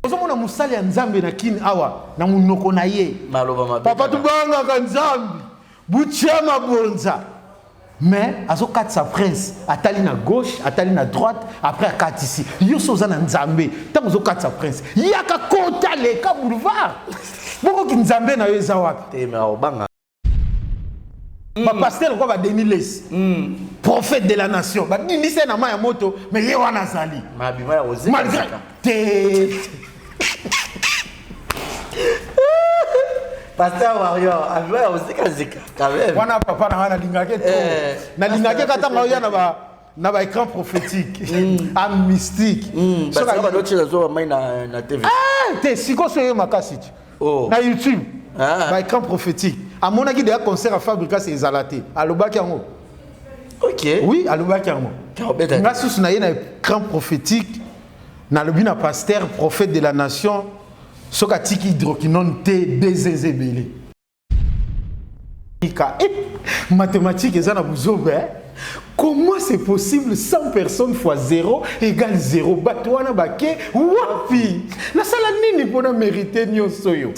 Ozomona mosali ya Nzambe na Kin awa na munoko na ye. Maloba mabe. Papa tubangaka Nzambe. Butia mabonza. Mais azokatisa prince atali na gauche atali na droite après akatisi yo so oza na nzambe ntango ozokatisa prince yaka kota leka boulevard bokoki nzambe na yo eza wapi te mais obanga Ba pasteur lokola ba Denis Lessi. Prophète de la nation. Ba dindisa na mayi ya moto mais ye wana azali. Mabima ya kozika. Malgré te. Pasteur Warrior, abima ya kozika zika quand même. Wana papa na nga nalingaki trop. Eh, Nalingaki kaka ntango oya na ba na ba écran prophétique a mystique. Soki bazotyela zo bamai na TV. Ah, te sikoyo so ye makasi ti. Oh. Na YouTube. Ah. Ba écran prophétique. Amonaki deja concert ya Fabricas ezala te. Alobaki yango. OK. Oui, alobaki yango. Kabeta. Nga susu na ye na écran prophétique nalobi na pasteur prophète de la nation soki atiki hydroquinone te deux ebele. Ika, eh, mathématique eza na buzoba eh? Comment c'est possible 100 personnes fois 0 égale 0 bato wana bake wapi nasala nini mpona mérite nyonso oyo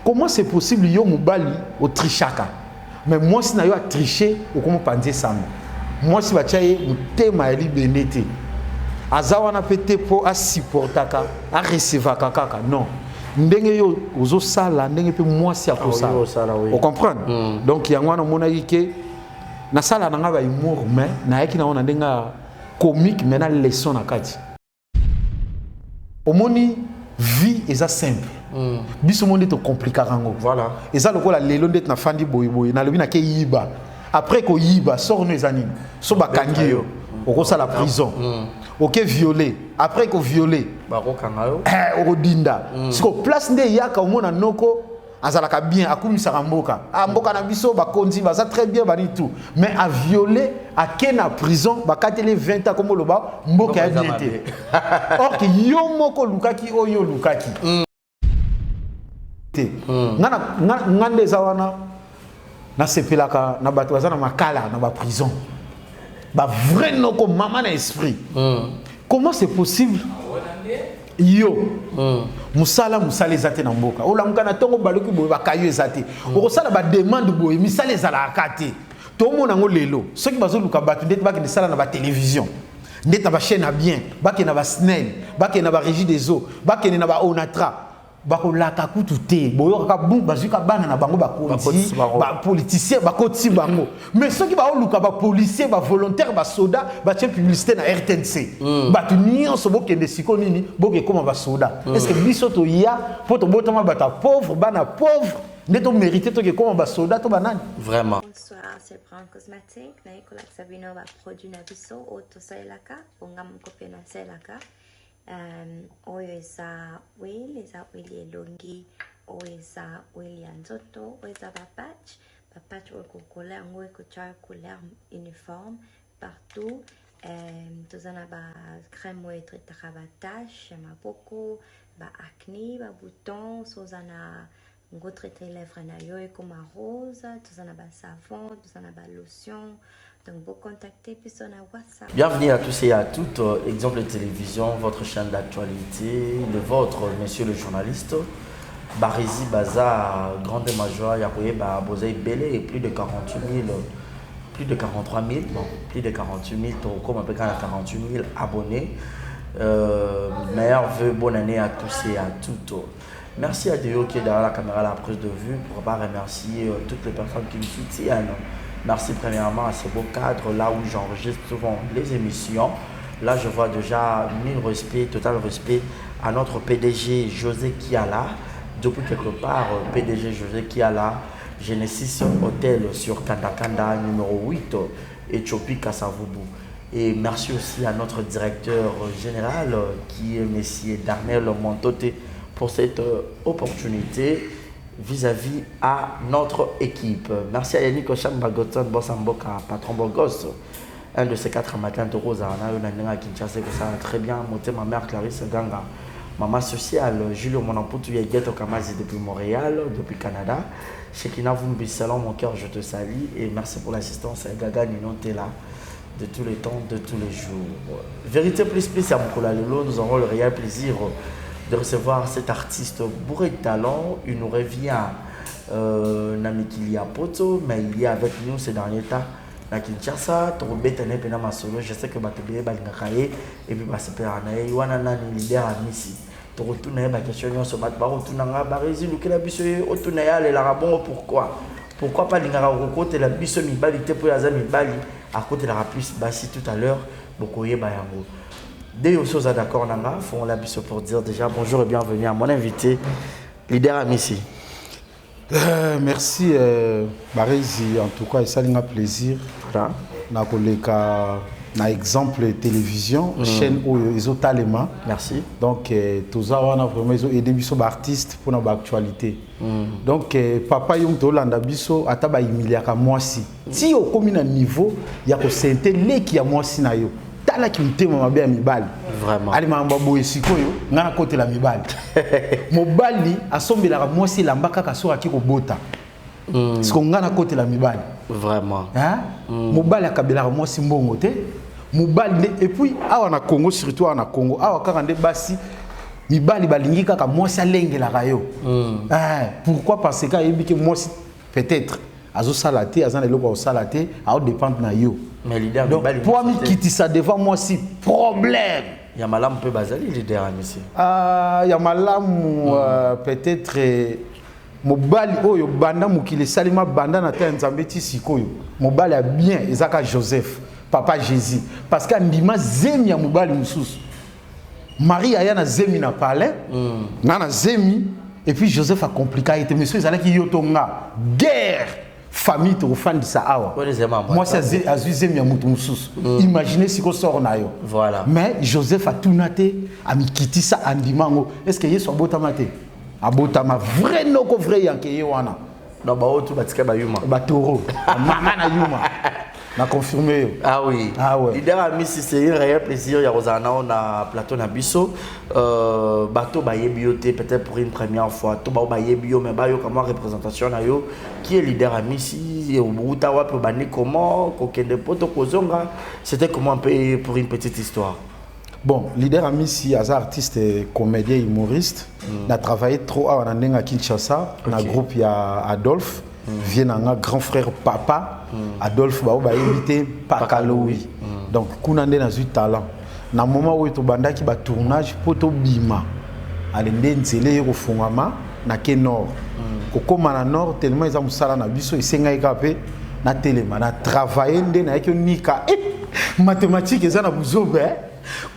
comment c'est possible yo mobali otrichaka mais mwasi na yo atriche okoma panze sango mwasi batya ye motema ya libende te aza wana mpe te mpo asupportaka arecevaka kaka non ndenge yo ozosala ndenge mpe mwasi akosala osala, oui. ocomprendre donc yango wana omonaki ke nasala na ngai bahumour mais nayaki nango na ndenge ya comique mais na leçon na kati omoni vie eza simple biso mo nde tokomplikaka yango Voilà. eza lokola lelo nde nafandi boyeboye nalobi nake yiba après koyiba sort no eza nini so bakangi yo okosala prison oke viole après koviole Bakokanga yo. eh, okodinda siko place nde eyaka omona noko azalaka bien akumisaka mboka ah, mboka na biso bakonzi baza très bien bani tout mais aviole ake na prison bakateli 20 ans kombo loba mboka ya Mboka eza bien te or que yo moko olukaki oyo olukaki te nga nga nde eza wana nasepelaka na bato baza na makala na baprison bavrai noko mama na esprit comment c'est possible yo mosala mosala eza te na mboka olamuka na ntongo baluki boye bakayo eza te okosala bademande boye misala ezalaka te tomona yango lelo soki bazoluka bato ndeti bakende sala na batelevizio ndeti na bachaîne ya bien bakende na basnel bakende na barégie des eaux bakende na baonatra bakolaka kutu te boyokaka bu bazwika bana na bango bakonzi Bakotisi bango. bapoliticien bakotisi bango mais soki baoluka bapolicier bavolontaire basoda batie publicité na RTNC bato nyonso bokende siko nini bokekóma basoda est ce que biso toya mpo tobotama bato ya pauvre bana pauvre nde tomérite tokekóma basoda to banani Vraiment. Bonsoir, c'est Brown Cosmetic. Nayekolakisa bino baproduit na biso oyo tosalelaka bonga moko mpe nasalelaka oyo eza huile eza huile elongi oyo eza huile ya nzoto oyo eza bapatch bapatch oyo kokola yango ekotia couleur uniforme partout toza na bacrème oyo etraitaka batache ya maboko baacné babouton so oza na ngo traiter lèvre na yo ekoma rose toza na basavon toza na balotion donc bocontacte biso na WhatsApp. Bienvenue à tous et à toutes. Exemple Télévision, votre chaîne d'actualité, le vôtre, monsieur le journaliste. Barizi Bazar, grande major, Yakoyeba, Boza ebele, plus de 48 000, plus de 43 000, bon, plus de 48 000, comme à peu près 48 000 abonnés. Meilleurs vœux, bonne année à tous et à toutes. Merci à Deo qui est derrière la caméra, la prise de vue, pour pas remercier toutes les personnes qui me soutiennent. Merci premièrement à ce beau cadre là où j'enregistre souvent les émissions. Là, je vois déjà mille respect, total respect à notre PDG José Kiala. Depuis quelque part, PDG José Kiala, Genesis Hotel sur Kanda Kanda numéro 8, Éthiopie Kasavubu. Et merci aussi à notre directeur général qui est Monsieur Darnel Montote pour cette opportunité vis-à-vis à notre équipe. Merci à Yannick Oshamba Gotson, Bossamboka, patron Bogos. Un de ces quatre matins de Rosa, Kinshasa, ça va très bien. Moté, ma mère Clarisse Ganga, maman sociale, Julio Monamputu, Yegeto Kamazi depuis Montréal, depuis Canada. Shekina Vumbi, salam mon cœur, je te salue. Et merci pour l'assistance à Gaga Nino Tela. De tous les temps, de tous les jours. Vérité plus plus à mokolo ya lelo, nous aurons le réel plaisir de recevoir cet artiste bourré de talent. Il nous revient na mikili ya poto, mais il est avec nous ces derniers temps na Kinshasa. Tokobeta na ye mpena masolo. Je sais que bato ebele balingaka ye et puis basepelaka na ye. Wana nani? Leader Amisi. Tokotuna ye baquestion nyonso bato bakotuna nga. Baresi lukela biso ye, otuna ye alelaka bongo pourquoi, pourquoi pas alingaka kokotela biso mibali te, mpo oyo aza mibali akotelaka plus basi. Tout à l'heure bokoyeba yango. Dès aussi oza d'accord na nga, fongola biso pour dire déjà bonjour et bienvenue à mon invité, leader Amisi. Merci Barezi, en tout cas esali nga plaisir na koleka na Exemple Télévision, chaîne oyo ezotalema. Merci. Donc toza wana vraiment, ezoaide biso baartiste mpona baactualité. Donc papa, yo moto olanda biso, ata bahumiliaka mwasi ti okomi na niveau ya kosente leki ya mwasi na yo, talaki motema mabe ya mibali. Vraiment. Ali makambo ya boye. Sikoyo ngai nakotela mibali. Mobali asombelaka mwasi elamba kaka soki aki kobota. Siko ngai nakotela mibali. Vraiment. Hein? Mobali akabelaka mwasi mbongo te. Mobali nde, et puis awa na Congo, surtout awa na Congo awa kaka nde basi mibali balingi kaka mwasi alengelaka yo. Eh, pourquoi? Parce que ayebi ke mwasi peut-être azosala te, aza na eloko ya kosala te, aodépendre na yo. Mais leader, donc mibali po mosusu te. Amikitisa devant mwasi, problème. Ya malamu mpe bazali, leader Amisi. Ah, ya malamu, peut-être mobali oyo banda mokili esalema, banda na ta ya Nzambe ti sikoyo, mobali ya bien ezaka Joseph, papa Jésus, parce que andima zemi ya mobali mosusu. Marie aya na zemi na palais, nga na zemi, et puis Joseph acomplika ye te. Mais so ezalaki yo to nga, guerre, famille tokofandisa awa. Oyo ezali mambo. Mwasi azwi zemi ya moto mosusu, imagine siko sort na yo. Voilà. Mais Joseph atuna te, amikitisa, andima yango. Est ce que Yesu abotama te? Abotama vrai noko, vrai yanke ye wana. Donc baoyo tu batika bayuma. Batoro mama na yuma, na confirme yo. Ah oui. Ah ouais. Leader Amisi, c'est un réel plaisir ya kozala nao na plateau na biso. Bato bayebi yo te, peut-être pour une première fois. To bao bayebi yo, mais bayoka mwa représentation na yo. Qui est leader Amisi? Outa wapi, obandi comment? Kokende poto kozonga. C'était comment un peu pour une petite histoire? Bon, leader Amisi aza artiste, comédien, humoriste. Na travaillé trop awa na ndenge ya Kinshasa, na groupe ya Adolphe, vie na nga grand frère, papa Adolphe, bao bayebi te, Pakalowi. Donc kuna nde nazwi talent. Na moment oyo tobandaki batournage mpo tobima, ale nde nzela eye kofungama na ke nord. Kokóma na nord, tellement eza mosala na biso, esengaki kaka mpe natelema na travaille. Nde nayaki onika, eh, mathématique eza na buzoba, eh?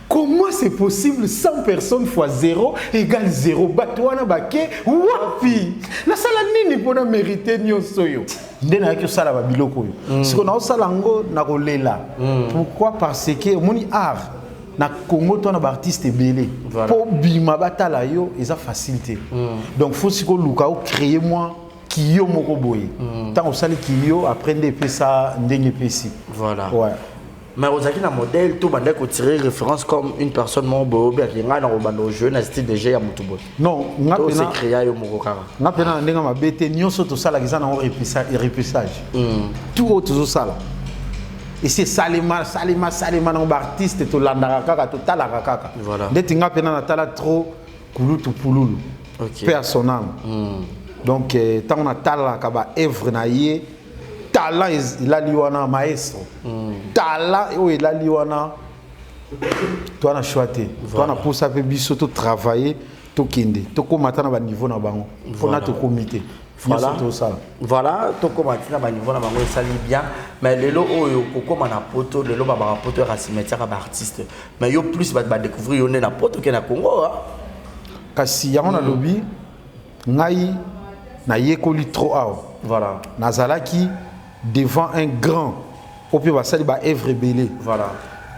Comment c'est possible, 100 personnes fois 0 égale 0? Bato wana bake wapi? Nasala nini mpona mérite nyonso oyo? Nde nayaki osala babiloko oyo. Sikoyo naosala yango na kolela. Pourquoi? Parce que omoni, art na Congo to na baartiste ebele, mpo bima batala yo eza facile te. Donc faut sikoyo luka ocréer mwa kiyo moko boye. Ntango osali kiyo, après nde epesa ndenge epesi. Voilà. Ouais. Mais ozalaki na modèle to bandaki kotirer référence comme une personne moko boye, obiaki ngai na kobanda ojouer na style de jeu ya motu boye? Non, nga to pena se créa yo moko kaka? Nga mpena na ndenge mabe te. Nyonso tosalaka eza nango repêchage. Tout oyo tozosala esi esalema, salema, salema nango. Baartiste tolandaka kaka, totalaka kaka. Ndeti nga mpena natala trop Kulutu Pululu, mpe à son âme. Donc ntango natalaka baœuvre na ye, talent elali wana, maestro, talent oyo elali wana, toa na choix te, toa na posa mpe biso totravaille, tokende, tokóma ata na baniveau na bango mpona tokomi te. Nyonso tosala. Voilà, tokóma ntina baniveau na bango, esali bien. Mais lelo oyo kokóma na poto, lelo babaka poto yaka cimetière ya baartiste, mais yo plus bato badécouvrir yo nde na poto ke na Congo, ah. Kasi yango nalobi, ngai nayekoli trop awa. Nazalaki devant un grand oyo mpe basali baœuvre ebele.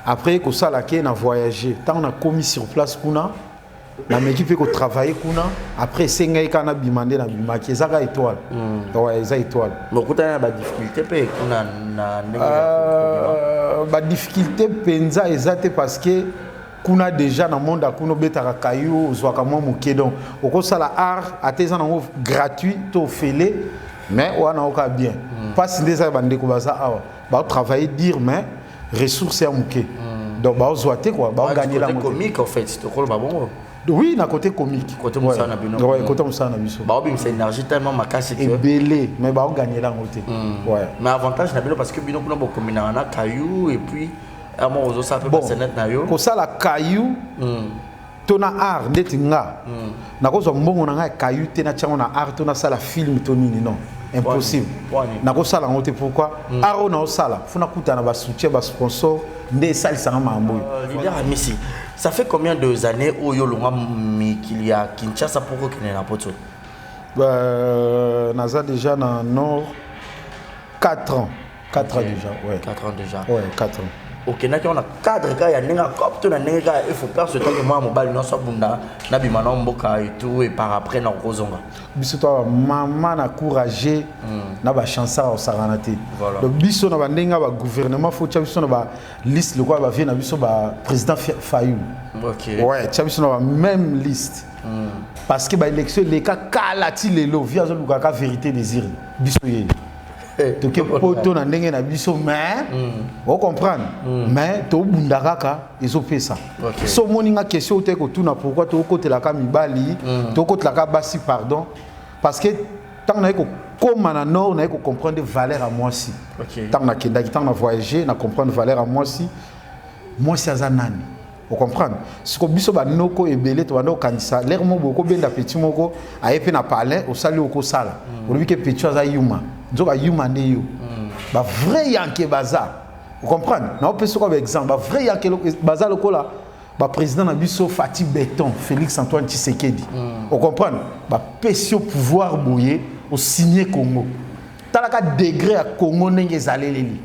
Après kosala ke na voyage, ntango nakomi sur place kuna, nameki mpe kotravaille kuna. Après esengai kaka nabima, nde nabimaki. Eza kaka étoile. Ouais, eza étoile. Mais okutani na badifficulté mpe kuna na ndenge ya Badifficulté mpenza eza te, parce que kuna déjà na monde akuna obetaka kayu, ozwaka mwa moke. Donc okosala art ata eza nango gratuit to ofele, mais wana oka bien. Mpasi nde eza ya bandeko baza awa, baotravaille dire, mais Ressource ya moke, donc baozwa te quoi, baoganyela yango. Comique en fait, tokoloba bongo. Oui, na côté comique. Côté mosala na bino. Ouais, côté mosala na biso. Baobimisa énergie tellement makasi que ebele, mais baoganyela yango te, ouais. Mais avantage na bino, parce que bino kuna bokominaka na caillou et puis amo ozosala mpe Bon, basenete na yo. Kosala caillou to na art, ndeti nga nakozwa mbongo na ngai ya caillou te, natiango na art to nasala film to nini, non, impossible. Poani. Nakosala yango te. Pourquoi? Art oyo naosala, fo nakutana na basoutien, basponsor nde esalisanga makambo oyo. Leader Amisi, ça fait combien de années oyo olongwa mikili ya Kinshasa pour kokende na Poto? Naza déjà na nord 4 ans, 4 ans déjà, ouais. 4 ans déjà. Ouais, 4 ans. Okendaki wana cadre kaka ya ndenge ya cop to na ndenge kaka il faut faire ce temps que mwana mobali nyonso abunda, nabima na mboka et tout, et par après na kozonga? Biso to mama na courage na bachansard osakana te. Donc biso na bandenge ya bagouvernement, fo tia biso na baliste lokola bavie na biso baprésident Fayulu. Ouais, tia biso na bameme liste, parce que baélection eleka kala ti lelo, vi azolukaka vérité des urnes. Biso ye toke Poto na ndenge na biso, mais ocomprendre, mais tobunda kaka, ezopesa. So omoni nga question te kotuna pourquoi tokotelaka mibali, tokotelaka basi, pardon, parce que ntango naye kokóma na nord, naye kocomprendre valeur ya mwasi. Ntango nakendaki, ntango na voyage, na comprendre valeur ya mwasi, mwasi aza nani, ocomprendre. Siko biso banoko ebele tobanda kokanisa lere moko boye, okobenda petit moko aye mpe na palin, osali okosala, olobi ke petit aza yuma, nzoka yuma nde yo. Bavrai yanke baza, ocomprendre. Naopesa kwa baexemple, bavrai yanke baza lokola baprésident na biso Fati Beton, Félix Antoine Tshisekedi, ocomprendre. Bapesi yo pouvoir boye, osigne Congo, talaka degré ya Congo ndenge ezaleleli,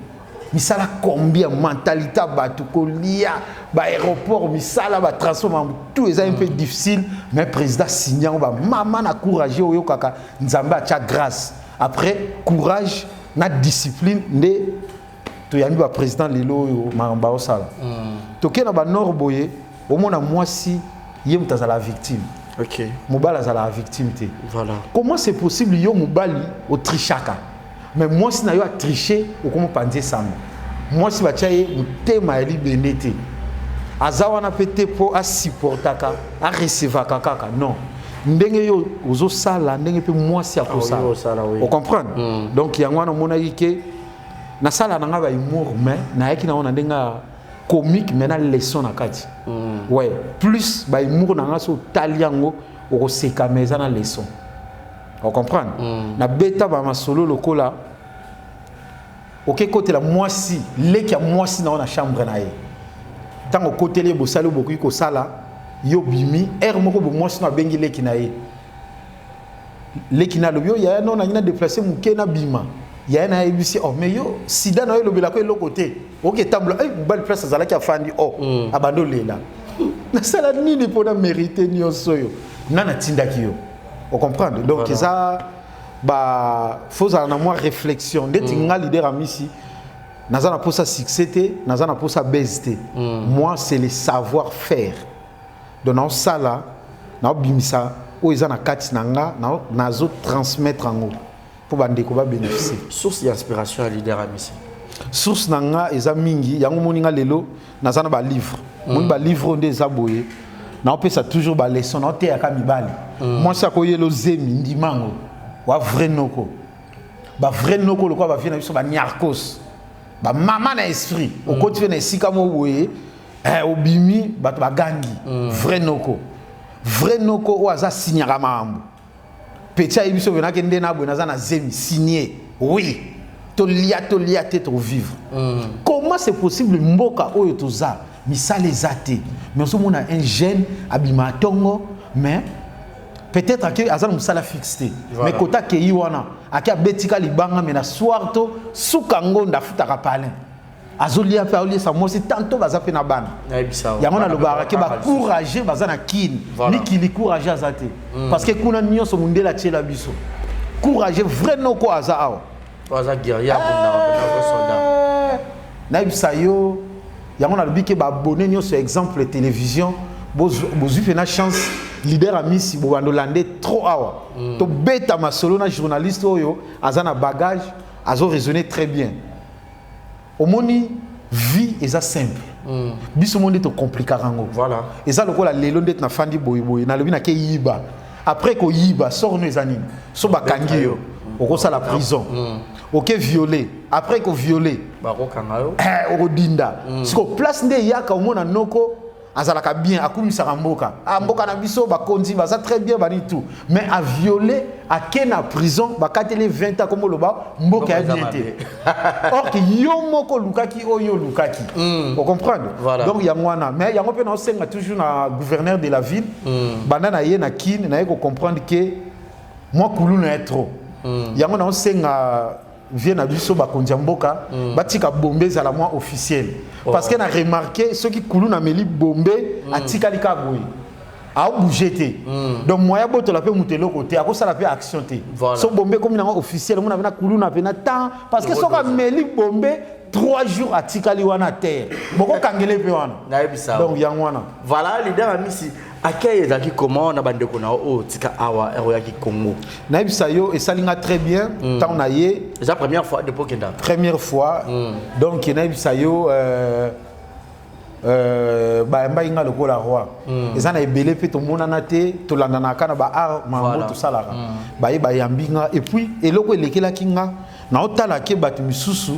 misala combien, mentalité ya bato, kolia, baaéroport, misala, batransport, makambo tout eza un peu difficile, mais président signe yango. Bamama na courage, oyokaka Nzambe atya grâce. Après courage na discipline nde toyambi baprésident lelo oyo makambo baosala. Tokei na banord boye, omona mwasi ye moto azala victime, mobali azalaka victime te. Comment c'est possible, yo mobali otrichaka, mais mwasi na yo atriche, okoma panzi esango? Mwasi batya ye motema ya libende te, aza wana mpe te mpo asupportaka, arecevaka kaka. Non, ndenge yo ozosala, ndenge mpe mwasi akosala. Oyo osala, oui. Ocomprendre. Donc yango wana omonaki ke nasala na nga bahumour, mais nayaki nango na ndenge ya comique, mais na leçon na kati. Ouais, plus bahumour na nga, so otali yango okoseka, mais eza na leçon, ocomprendre. Nabeta bamasolo lokola oke kotela mwasi, leki ya mwasi na yo na chambre na ye. Ntango okoteli ye, bosali oyo bokoki kosala, yo bimi aire moko bo, mwasi no abengi leki na ye. Leki na alobi: "Oyo yaya no nangi na déplace moke, nabima." Yaya na yebisi: "Oh, mais yo sida na yo elobelako eloko te, oke tambola." Eh, mobali place azalaki afandi o abandi olela: "Nasala nini mpona mérite nyonso oyo nga natindaki yo?" Ocomprendre. Donc eza ba fozala na mwa réflexion. Ndeti nga leader Amisi, naza na posa succès te, naza na posa base te. Moi, c'est le savoir faire. Donc naosala, naobimisa oyo eza na kati na nga, nazotransmettre yango mpo bandeko babénéficie. Source d'inspiration ya leader Amisi? Source na nga eza mingi. Yango moni nga lelo naza na balivre, moni balivre oyo nde eza boye, naopesa toujours baleçon, naoteyaka mibali. Mwasi akoyela ozemi, ndimango wa vrai noko, bavrai noko lokola bavie na biso baniarcos, bamama na esprit. Okoti mpe na esika mo boye, obimi, bato bagangi: "Vrai noko, vrai noko oyo aza signaka makambo." Petit ayebi biso venaki nde na boye, naza na zemi, signé, oui, tolia, tolia te, tovivre. Comment c'est possible, mboka oyo toza, misala eza te, mais ozomona un jeune abima ntongo, mais peut-être ake aza na mosala fixe te, mais kota akei wana, ake abetika libanga, mais na soir to suka ngonda afutaka palin, azolia mpe aoliesa mwasi, tanto baza mpe na bana. Nayebisa. Yango nalobaka ke bacourage baza na Kine. Mikili courage aza te, parce que kuna nyonso mondele atiela biso. Courage, vrai noko aza awa. Oyo aza guerrier, abundaka mpenza, vrai soldat. Nayebisa yo, yango nalobi ke baabonné nyonso ya Exemple Télévision, bozwi mpe na chance, leader Amisi bobanda olande trop awa. Tobeta masolo na journaliste oyo aza na bagage, azo raisonner très bien. Omoni Vie eza simple. Biso mo nde tocompliquaka yango. Voilà. Eza lokola lelo nde nafandi boyeboye, nalobi nake yiba. Après koyiba, sort no eza nini? So bakangi yo, okosala prison. Oke violer, après kovioler, bakokanga yo. Okodinda. Siko place nde eyaka, omona noko azalaka bien, akumisaka mboka, ah, mboka na biso, bakonzi baza très bien, bani tout, mais aviolé, ake na prison, bakateli 20 ans, komo oloba mboka ya bien te, or que yo moko olukaki oyo olukaki. Ocomprendre? Voilà. Donc yango wana, mais yango mpe naosenga toujours na gouverneur de la ville. Banda na ye na Kine, naye kocomprendre ke mwa kuluna ye trop. Yango naosenga vie na biso, bakonzi ya mboka batika bombe ezala mwa officiel, parce que na remarqué, soki kuluna ameli bombe, atikali kaka boye, aobouge te. Donc moya botola mpe moto eloko te, akosala mpe action te. Voilà. So bombe ekomi nango officiel, omona mpe na kuluna mpe na temps, parce que soki ameli bombe, 3 jours atikali wana terre, bokokangele mpe wana. Nayebisa. Donc yango wana. Voilà, leader Amisi, accueil ezalaki comment na bandeko na yo oyo tika awa ere oyaki Congo? Nayebisa yo, esali nga très bien ntango na ye. Eza première fois depuis okenda? Première fois. Donc nayebisa yo, bayambaki nga lokola roi. Eza na ebele mpe tomonana te, tolandanaka na baart mambo. Tosalaka baye, bayambi nga, et puis eloko elekelaki nga, naotala ke bato misusu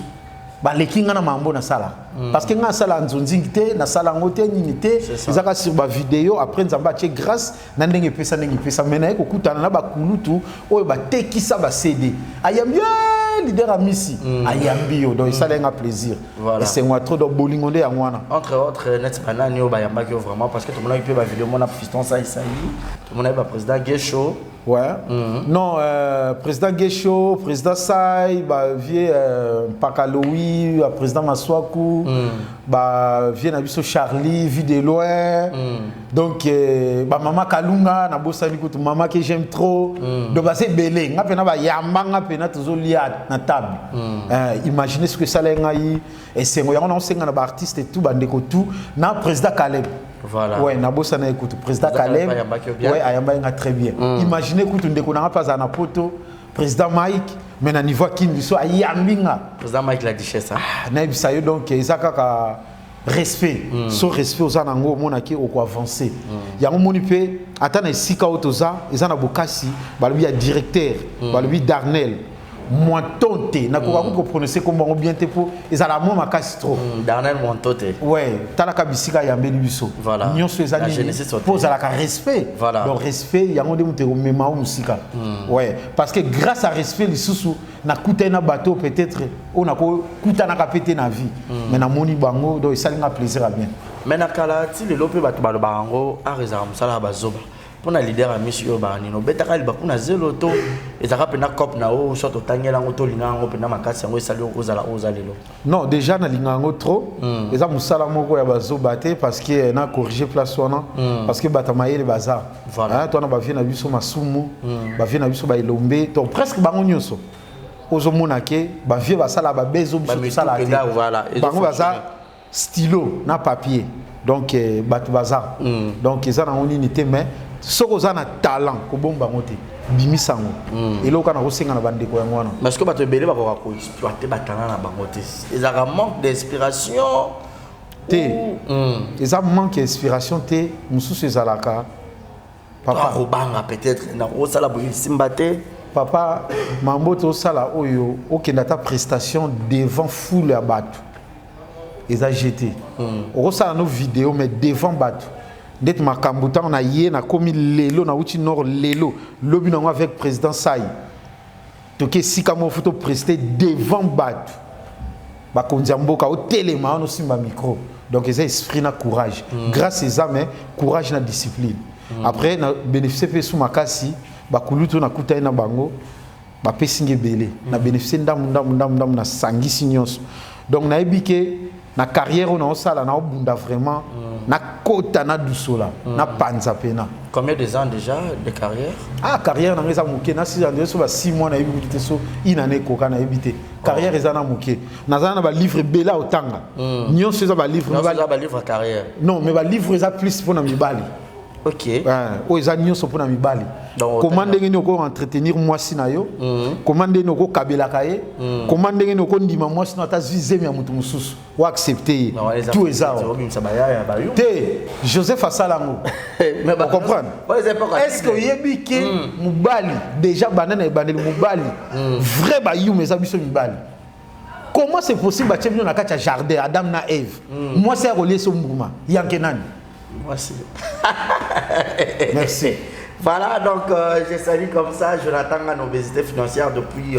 baleki nga na mambo nasalaka, parce que nga asala nzonzingi te, nasala yango te, nini te. C'est ça. Ezaka sur bavideo. Après Nzambe atie grâce na ndenge epesa, ndenge epesa, mais naye kokutana na bakulutu oyo batekisa baCD, ayambi: "Eh, leader Amisi." Ayambi yo, donc esala nga plaisir. Voilà. Esengwa trop, donc bolingo nde yango wana. Entre autres, net banani oyo bayambaki yo vraiment? Parce que tomonaki mpe bavideo, mona fiston saisai, tomonaki baprésident Gesho. Ouais. Non, président Gesho, président Sai, bah, vieux Pakaloui, bah, président Maswaku, bah, vieux na biso Charlie, vu de loin. Donc, bah, maman Kalunga, na bosani kutu, maman que j'aime trop. Donc, bah, c'est belé. Nga pena ba yamba nga pena tozolia na table. Imaginez ce que ça l'a ngai et c'est yango na senga na ba artiste et tout, bandeko tout, na président Caleb. Voilà. Ouais, na bosana écoute, président Président Caleb. Caleb ayambaki yo bien. Ouais, ayamba nga très bien. Imaginez kutu ndeko na nga aza na poto, président Mike, mais na niveau Kin biso ayambi nga. Président Mike la Duchesse, hein? Ah, nayebisa yo, donc eza kaka respect. So respect oza nango, omonaki okoavance. Yango moni mpe ata na esika oyo toza, eza na bokasi, balobi ya directeur, balobi Darnel Mwanton te, nakoka kutu koprononce kombo yango bien te mpo ezala mwa makasi trop. Darnel Mwantote. Ouais, talaka bisika ayambeli biso. Voilà. Nyonso eza La nini? Genesis Hotel. Mpo ozalaka respect. Voilà. Donc respect yango nde moto ekomema o mosika. Ouais, parce que grâce à respect lisusu, nakutani na bato peut-être oyo nakokutanaka mpe te na vie, mais namoni bango, donc esali nga plaisir ya bien. Mais na kala ti lelo mpe bato balobaka yango, art ezalaka mosala ya bazoba. Mpona leader ya misi oyo, baka nini? Obetaka libaku na zelo to ezalaka mpena cope na oyo, soit otangela yango to olinga yango mpena makasi, yango esali ozala oyo oza lelo? Non, déjà nalinga yango trop. Eza mosala moko ya bazoba te, parce que na corrige place wana, parce que bato ya mayele baza. Voilà. Ah, to wana bavie na biso Masumu, bavie na biso baelombe, donc presque bango nyonso ozomona ke bavie basala babezo, biso Bamitu tosala te. mpenza, voilà, Bango baza ezofonctionner. stylo na papier, donc bato baza. Donc eza nango nini te, mais soki oza na talent, kobomba yango te, bimisa yango. Eloko wana kosenga na bandeko yango wana. Parce que bato ebele bakoka koexploite batalent na bango te, ezalaka manque d'inspiration? Te, eza manque ya inspiration te. Mosusu ezalaka, papa, Akobanga peut-être nakosala boye, esimba te. Papa, mambo tosala oyo, okende ata prestation devant foule ya bato, eza gt okosala no video, mais devant bato ndeti makambo. Ntango na ye nakomi lelo, nauti nord lelo, lobi nango avec président Sai, toke esika moko, faut topreste devant bato, bakonzi ya mboka, otelema wana, osimba micro. Donc eza esprit na courage. Grâce eza, mais courage na discipline. Après na bénéficie mpe su makasi, bakulutu nakutani na bango, bapesi nga ebele. Na bénéficie ndambu ndambu ndambu ndambu, nasangisi nyonso. Donc nayebi ke na carrière oyo naosala, naobunda vraiment, nakota nadusola, napanza pena. Combien de ans déjà de carrière? Ah, carrière nanga eza moke, nasisa nde so ba 6 mois, nayebi kutu te so inane ekoka, nayebi te. Carrière eza na moke, naza na balivre ebele ya otanga, nyonso eza balivre. Nyonso eza balivre ya carrière? Non, mais balivre eza plus mpona mibali. Ok. Oyo eza nyonso mpona mibali. Koma ndenge nini oko entretenir mwasi na yo, koma ndenge nini okokabelaka ye, koma ndenge nini okondima mwasi na ata zwi zemi ya moto mosusu, oaccepte ye. Tout eza awa te. Joseph asala yango, ocomprendre? Est ce que oyebi ke mobali déjà banda na ebandeli, mobali vrai bayuma eza biso mibali? Comment c'est possible batie bino na kati ya jardin, Adam na Eve, mwasi ya kolia eso mbuma yanke nani? Mwasi. Merci. Voilà, donc je salue comme ça Jonathan en obésité financière depuis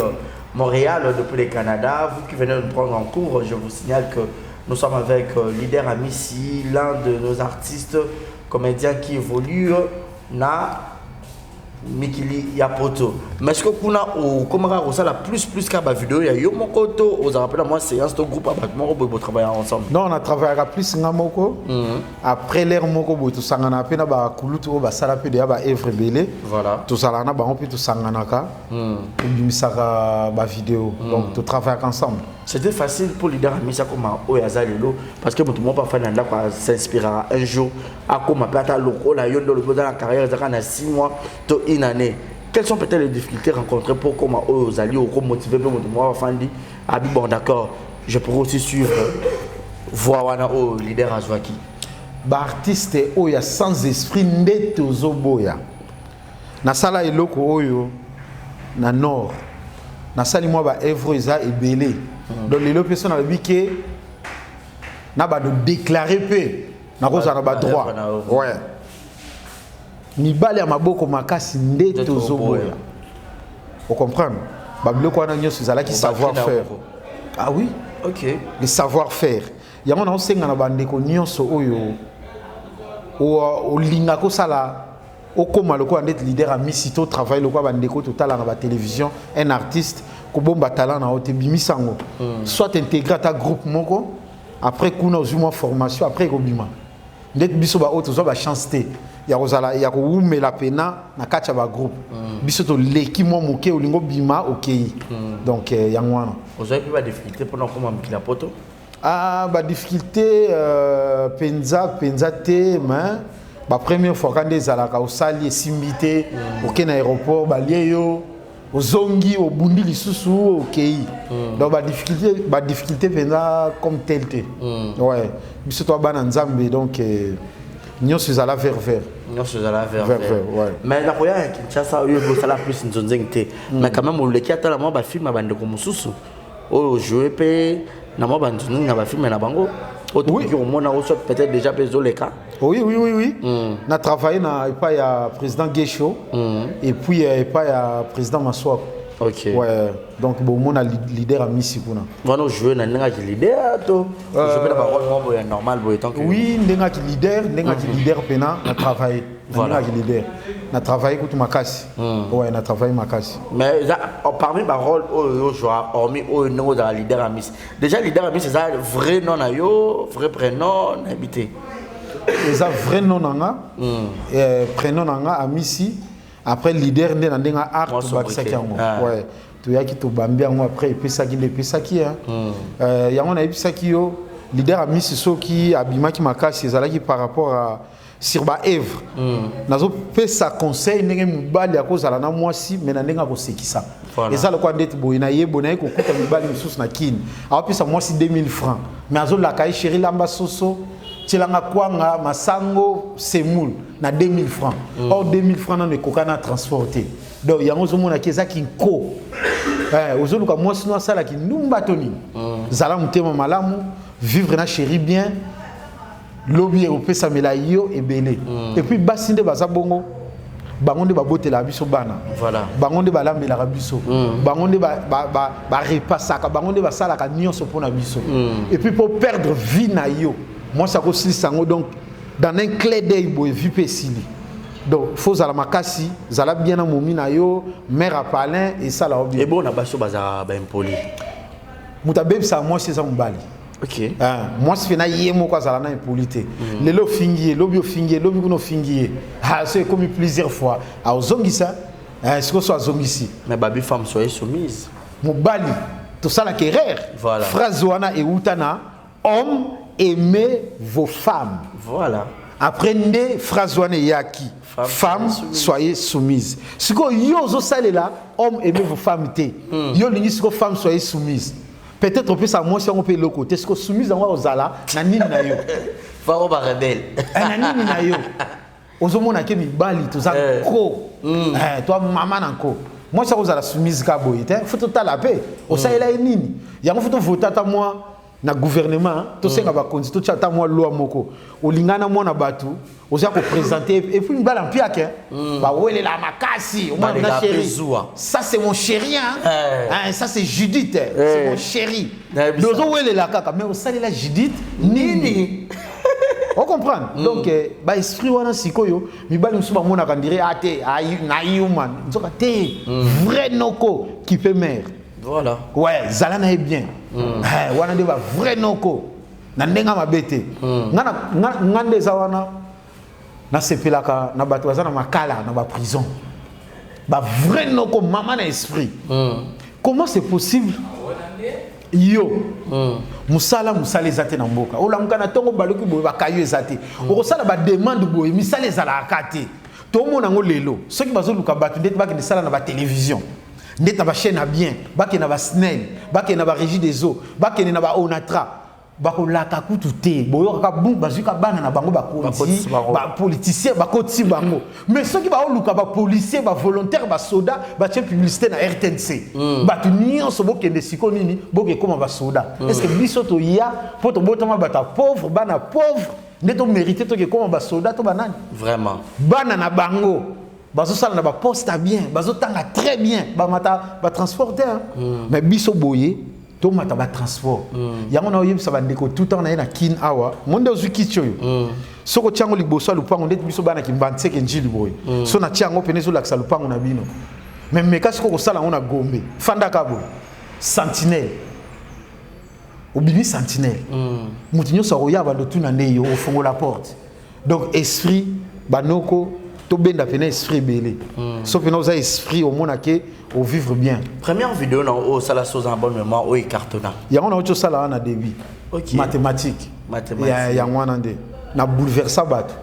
Montréal, depuis le Canada. Vous qui venez de nous prendre en cours, je vous signale que nous sommes avec Leader Amissi, l'un de nos artistes comédiens qui évolue na mikili ya poto. Mais est-ce que kuna okomaka kosala plus plus ka bavideo ya yo moko, to ozalaka mpe na mwa séance to groupe ya bato moko boye botravaille ensemble? Non, on a travaillaka plus nga moko. Après l'heure moko boye, tosangana mpe na bakulutu oyo basala mpe deya baœuvre ebele. Tozalaka na bango mpe, tosanganaka, tobimisaka bavideo, donc totravaillaka ensemble. C'était facile pour Leader Amisi akoma oyo aza lelo? Parce que moto moko afandi na ndako as'inspirera un jour akoma mpe ata lokola yo nde olobi oza na carrière ezaka na 6 mois to une année. Quelles sont peut-être les difficultés rencontrées pour koma oyo ozali, okomotive mpe moto moko afandi abi: «Bon, d'accord, je pourrais aussi suivre voie wana oyo leader azwaki»? Baartiste oyo ya sans esprit nde tozoboya. Nasala eloko oyo na nord, nasali mwa baœuvre eza ebele. Donc lelo mpe so nalobi ke na bado déclare mpe nakozala na badroit. Ouais, mibali ya maboko makasi nde tozoboya, ocomprendre? Babiloko wana nyonso ezalaki savoir faire. Ah oui. Le savoir faire, yango naosenga na bandeko nyonso oyo olingaka kosala, okóma lokola ndeti Leader Amisi, to travaille lokola bandeko totala na batélévision. Un artiste, kobomba talent na yo te, bimisa yango. Soit intégré ata groupe moko, après kuna ozwi mwa formation, après ekobima. Ndeti biso baoyo tozwa bachance te ya kozala ya kowumela pena na kati ya bagroupe, biso toleki mwa moke, olingi obima, okei. Donc yango wana. Ozwaki mpe badifficulté mpona okóma mikili ya poto? Ah, badifficulté mpenza mpenza te, mais bapremière fois ka nde ezalaka, osali, esimbi te, okei na aéroport, balie yo, ozongi, obundi lisusu, okei. Donc badifficulté mpenza comme tel te. Ouais, biso toa bana Nzambe, donc nyonso ezala vert vert. Nyonso ezala vert. Vert vert, ouais. Mais nakoya ya Kinshasa oyo bosala plus nzonzeng te, mais quand même oleki ata na mwa bafilme ya bandeko mosusu oyo ojoue mpe na mwa banzonzeng na bafilme na bango oyo tokoki komona, o soit peut-être déjà mpe ezoleka? Oui. On a travaillé na epai ya président Guesho et puis epai ya président Maswako. Ouais, donc bomona Leader Amisi kuna. Wana ojoue na ndenge aki leader to ojoue mpe na barole moko boye ya normal boye tant que? Oui, ndenge aki leader, ndenge aki leader pena na travaillé. Na ndenge aki leader. Na travaillé kutu makasi. Ouais, na travaillé makasi. Mais eza parmi barole oyo ozwa, hormis oyo ndenge ozala Leader Amisi, déjà Leader Amisi eza vrai nom na yo, vrai prénom, nayebi te? Eza vrai nom na nga, prénom na nga Amisi, après leader nde na ndenge art Mwa tobakisaki sobriquet. yango. Ah. Ouais, toyaki, tobambi yango, après epesaki nde epesaki, hein. Yango nayebisaki yo, Leader Amisi soki abimaki makasi ezalaki par rapport à sur baœuvre. Nazopesa conseil ndenge mobali akozala na mwasi, me na ndenge akosekisa. Eza lokola ndeti boye na ye boye, naye kokuta mibali mosusu na kini, aopesa mwasi 2000 francs, mais azolaka ye: «Chéri, lamba soso, tielanga kwanga, masango, semoule na 2000 francs.» Or 2000 francs nano ekoka na transport te. Donc yango ozomonaki ezaki nko. Ozoluka mwasi no asalaki ndumba to nini. Zala motema malamu, vivre na chéri bien, lobi ekopesamela yo ebele. Et puis basi nde baza bongo, bango nde babotelaka biso bana, bango nde balambelaka biso, bango nde barepasaka, bango nde basalaka nyonso mpona biso. Et puis mpo perdre vie na yo, mwasi akosilisa yango. Donc dans un clin d'œil boye, vie mpe esili. Donc faut ozala makasi, zala bien na momi na yo, mare apalin esala yo bien. Ebongo na basi oyo bazalaka baimpoli? Moto abebisaka mwasi eza mobali. Ah, mwasi mpe na ye moko azala na impoli te. Lelo ofingi ye, lobi ofingi ye, lobi kuna ofingi ye. Ah, so ekomi plusieurs fois, aozongisa. Eh, sikoyo so azongisi. Mais babi: «Femme, soyez soumise.» Mobali tosalaka erreur. Phrase wana euta na: «Homme, aimez vos femmes.» Après nde phrase wana eyaki: "Femme, soyez soumise." Sikoyo yo ozosalela "homme, aimez vos femmes" te. Yo olingi sikoyo "femme, soyez soumise". Peut-être opesa mwasi yango mpe eloko te. Sikoyo soumise yango ozala na nini na yo? Faro barebelle. Na nini na yo? Ozomona ke mibali toza ko toa mama na nko. Mwasi akozala soumise ka boye te. Faut totala mpe osalela ye nini. Yango faut tovota ata mwa na gouvernement, tosenga bakonzi totia ata mwa loi moko. Olingana mwana bato, oza koprésente, et puis mibali mpiake bawelela makasi. Omwana chéri, ça c'est mon chéri, hein? Hein, ça c'est Judith, c'est mon chéri. Ozowelela kaka, mais osalela Judith nini? Ocomprendre? Donc baesprit wana sikoyo mibali mosusu bamonaka ndire a te na human, nzoka te. Vrai noko qui peut mare. Voilà. Ouais, zala na ye bien. Wana nde bavrai noko na ndenge ya mabe te. Nga nde eza wana, nasepelaka na bato baza na makala, na baprison, bavrai noko, mama na esprit. Comment c'est possible? Yo mosala, mosala eza te na mboka. Olamuka na ntongo, baluki boye, bakayo eza te. Okosala bademande boye, misala ezalaka te. Tomona yango lelo, soki bazoluka bato ndeti bakende sala na batelevizio, ndeti na bachaîne ya bien, bakende na baSNEL, bakende na barégie des eaux, bakende na baONATRA, bakolaka kutu te. Boyokaka bu bazwika bana na bango, bakonzi, bapoliticien, bakotisi bango. Mais soki baoluka bapolicier, bavolontaire, basoda, batie publicité na RTNC, bato nyonso bokende. Siko nini bokekóma basoda? Est ce que biso toya mpo tobotama bato ya pauvre, bana pauvre, nde tomérite tokekóma basoda to banani? Vraiment. Bana na bango bazosala na baposte ya bien, bazotanga très bien, bamata batransport te. Mais biso boye tomata batransport. Yango na oyebisa bandeko tout temps na ye na Kine awa mo nde ozwi kiti oyo, soki otia yango liboso ya lupango, ndeti biso bana Kimbanseke, Njili boye, so natia yango pene, ezolakisa lupango na bino. Mais meka sikoyo kosala yango na Gombe, fandaka boye, sentinelle, obimi sentinelle, moto nyonso akoya, bando tuna nde yo ofongola porte. Donc esprit banoko, tobenda pene esprit ebele. So pene oza esprit, omona ke ovivre bien. Première vidéo na oyo osala, so oza na bonne mémoire, oyo ecartonna? Yango nauti osala wana début. Mathématique. Mathématique. Yango wana nde na bouleversa bato.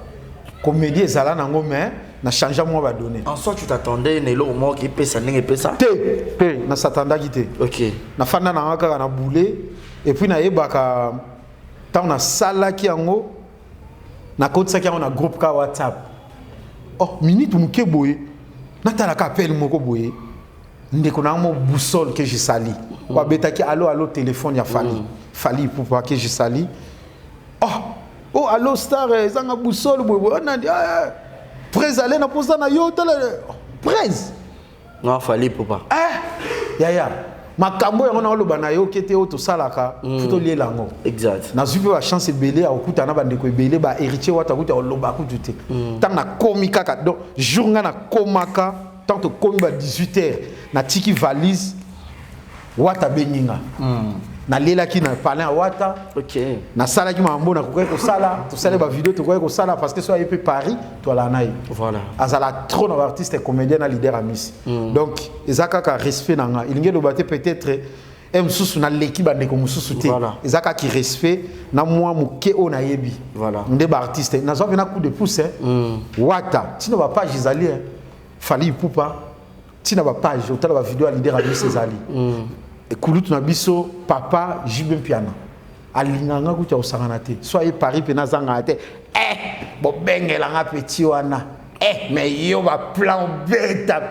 Comédie ezala nango, mais na change mwa badonné. En soi, tu t'attendais na eloko moko epesa ndenge epesa? Te te, nasatandaki te. Nafanda nanga kaka na boule, et puis nayebaka ntango nasalaki yango, nakotisaki yango na groupe ka WhatsApp. Oh, minute moke boye, natalaka appel moko boye, ndeko na mo Boussole que je sali, babetaki: "Allo, allo", téléphone ya Fally, Fally Ipupa que je sali. Oh oh, "Allo star, ezanga Boussole boye boye." Nandi prese ale na posa na yo, tala prese. Non, Fally Ipupa. Eh, yaya, makambo yango naoloba na yo ke te, oyo tosalaka faut toliela yango. Exact. Nazwi mpe bachance ebele ya kokutana na bandeko ebele, bahéritier Wata kuta oloba kutu te. Ntango nakomi kaka, donc jour nga nakomaka, ntango tokomi ba 18 heures, natiki valise, Wata abengi nga, nalelaki na palin ya Wata. Nasalaki makambo nakokaki kosala, tosali bavideo tokokaki kosala, parce que so aye mpe Paris, toalaka na ye. Azala trop na baartiste comédien na leader Amisi. Donc eza kaka respect na nga. Elingi eloba te peut-être e mosusu naleki bandeko mosusu te. Eza kaka respect na mwa moke oyo nayebi. Nde baartiste nazwa mpe na coup de pouce, hein. Wata ntina bapage ezali, hein. Fally Ipupa, ntina bapage, otala bavideo ya leader Amisi ezali. Kulutu na biso papa JB Mpiana alinganga kutu ya kosangana te. So aye Paris mpe nazangaka te. Eh, bobengelanga petit wana, eh, mais yo baplan obeta.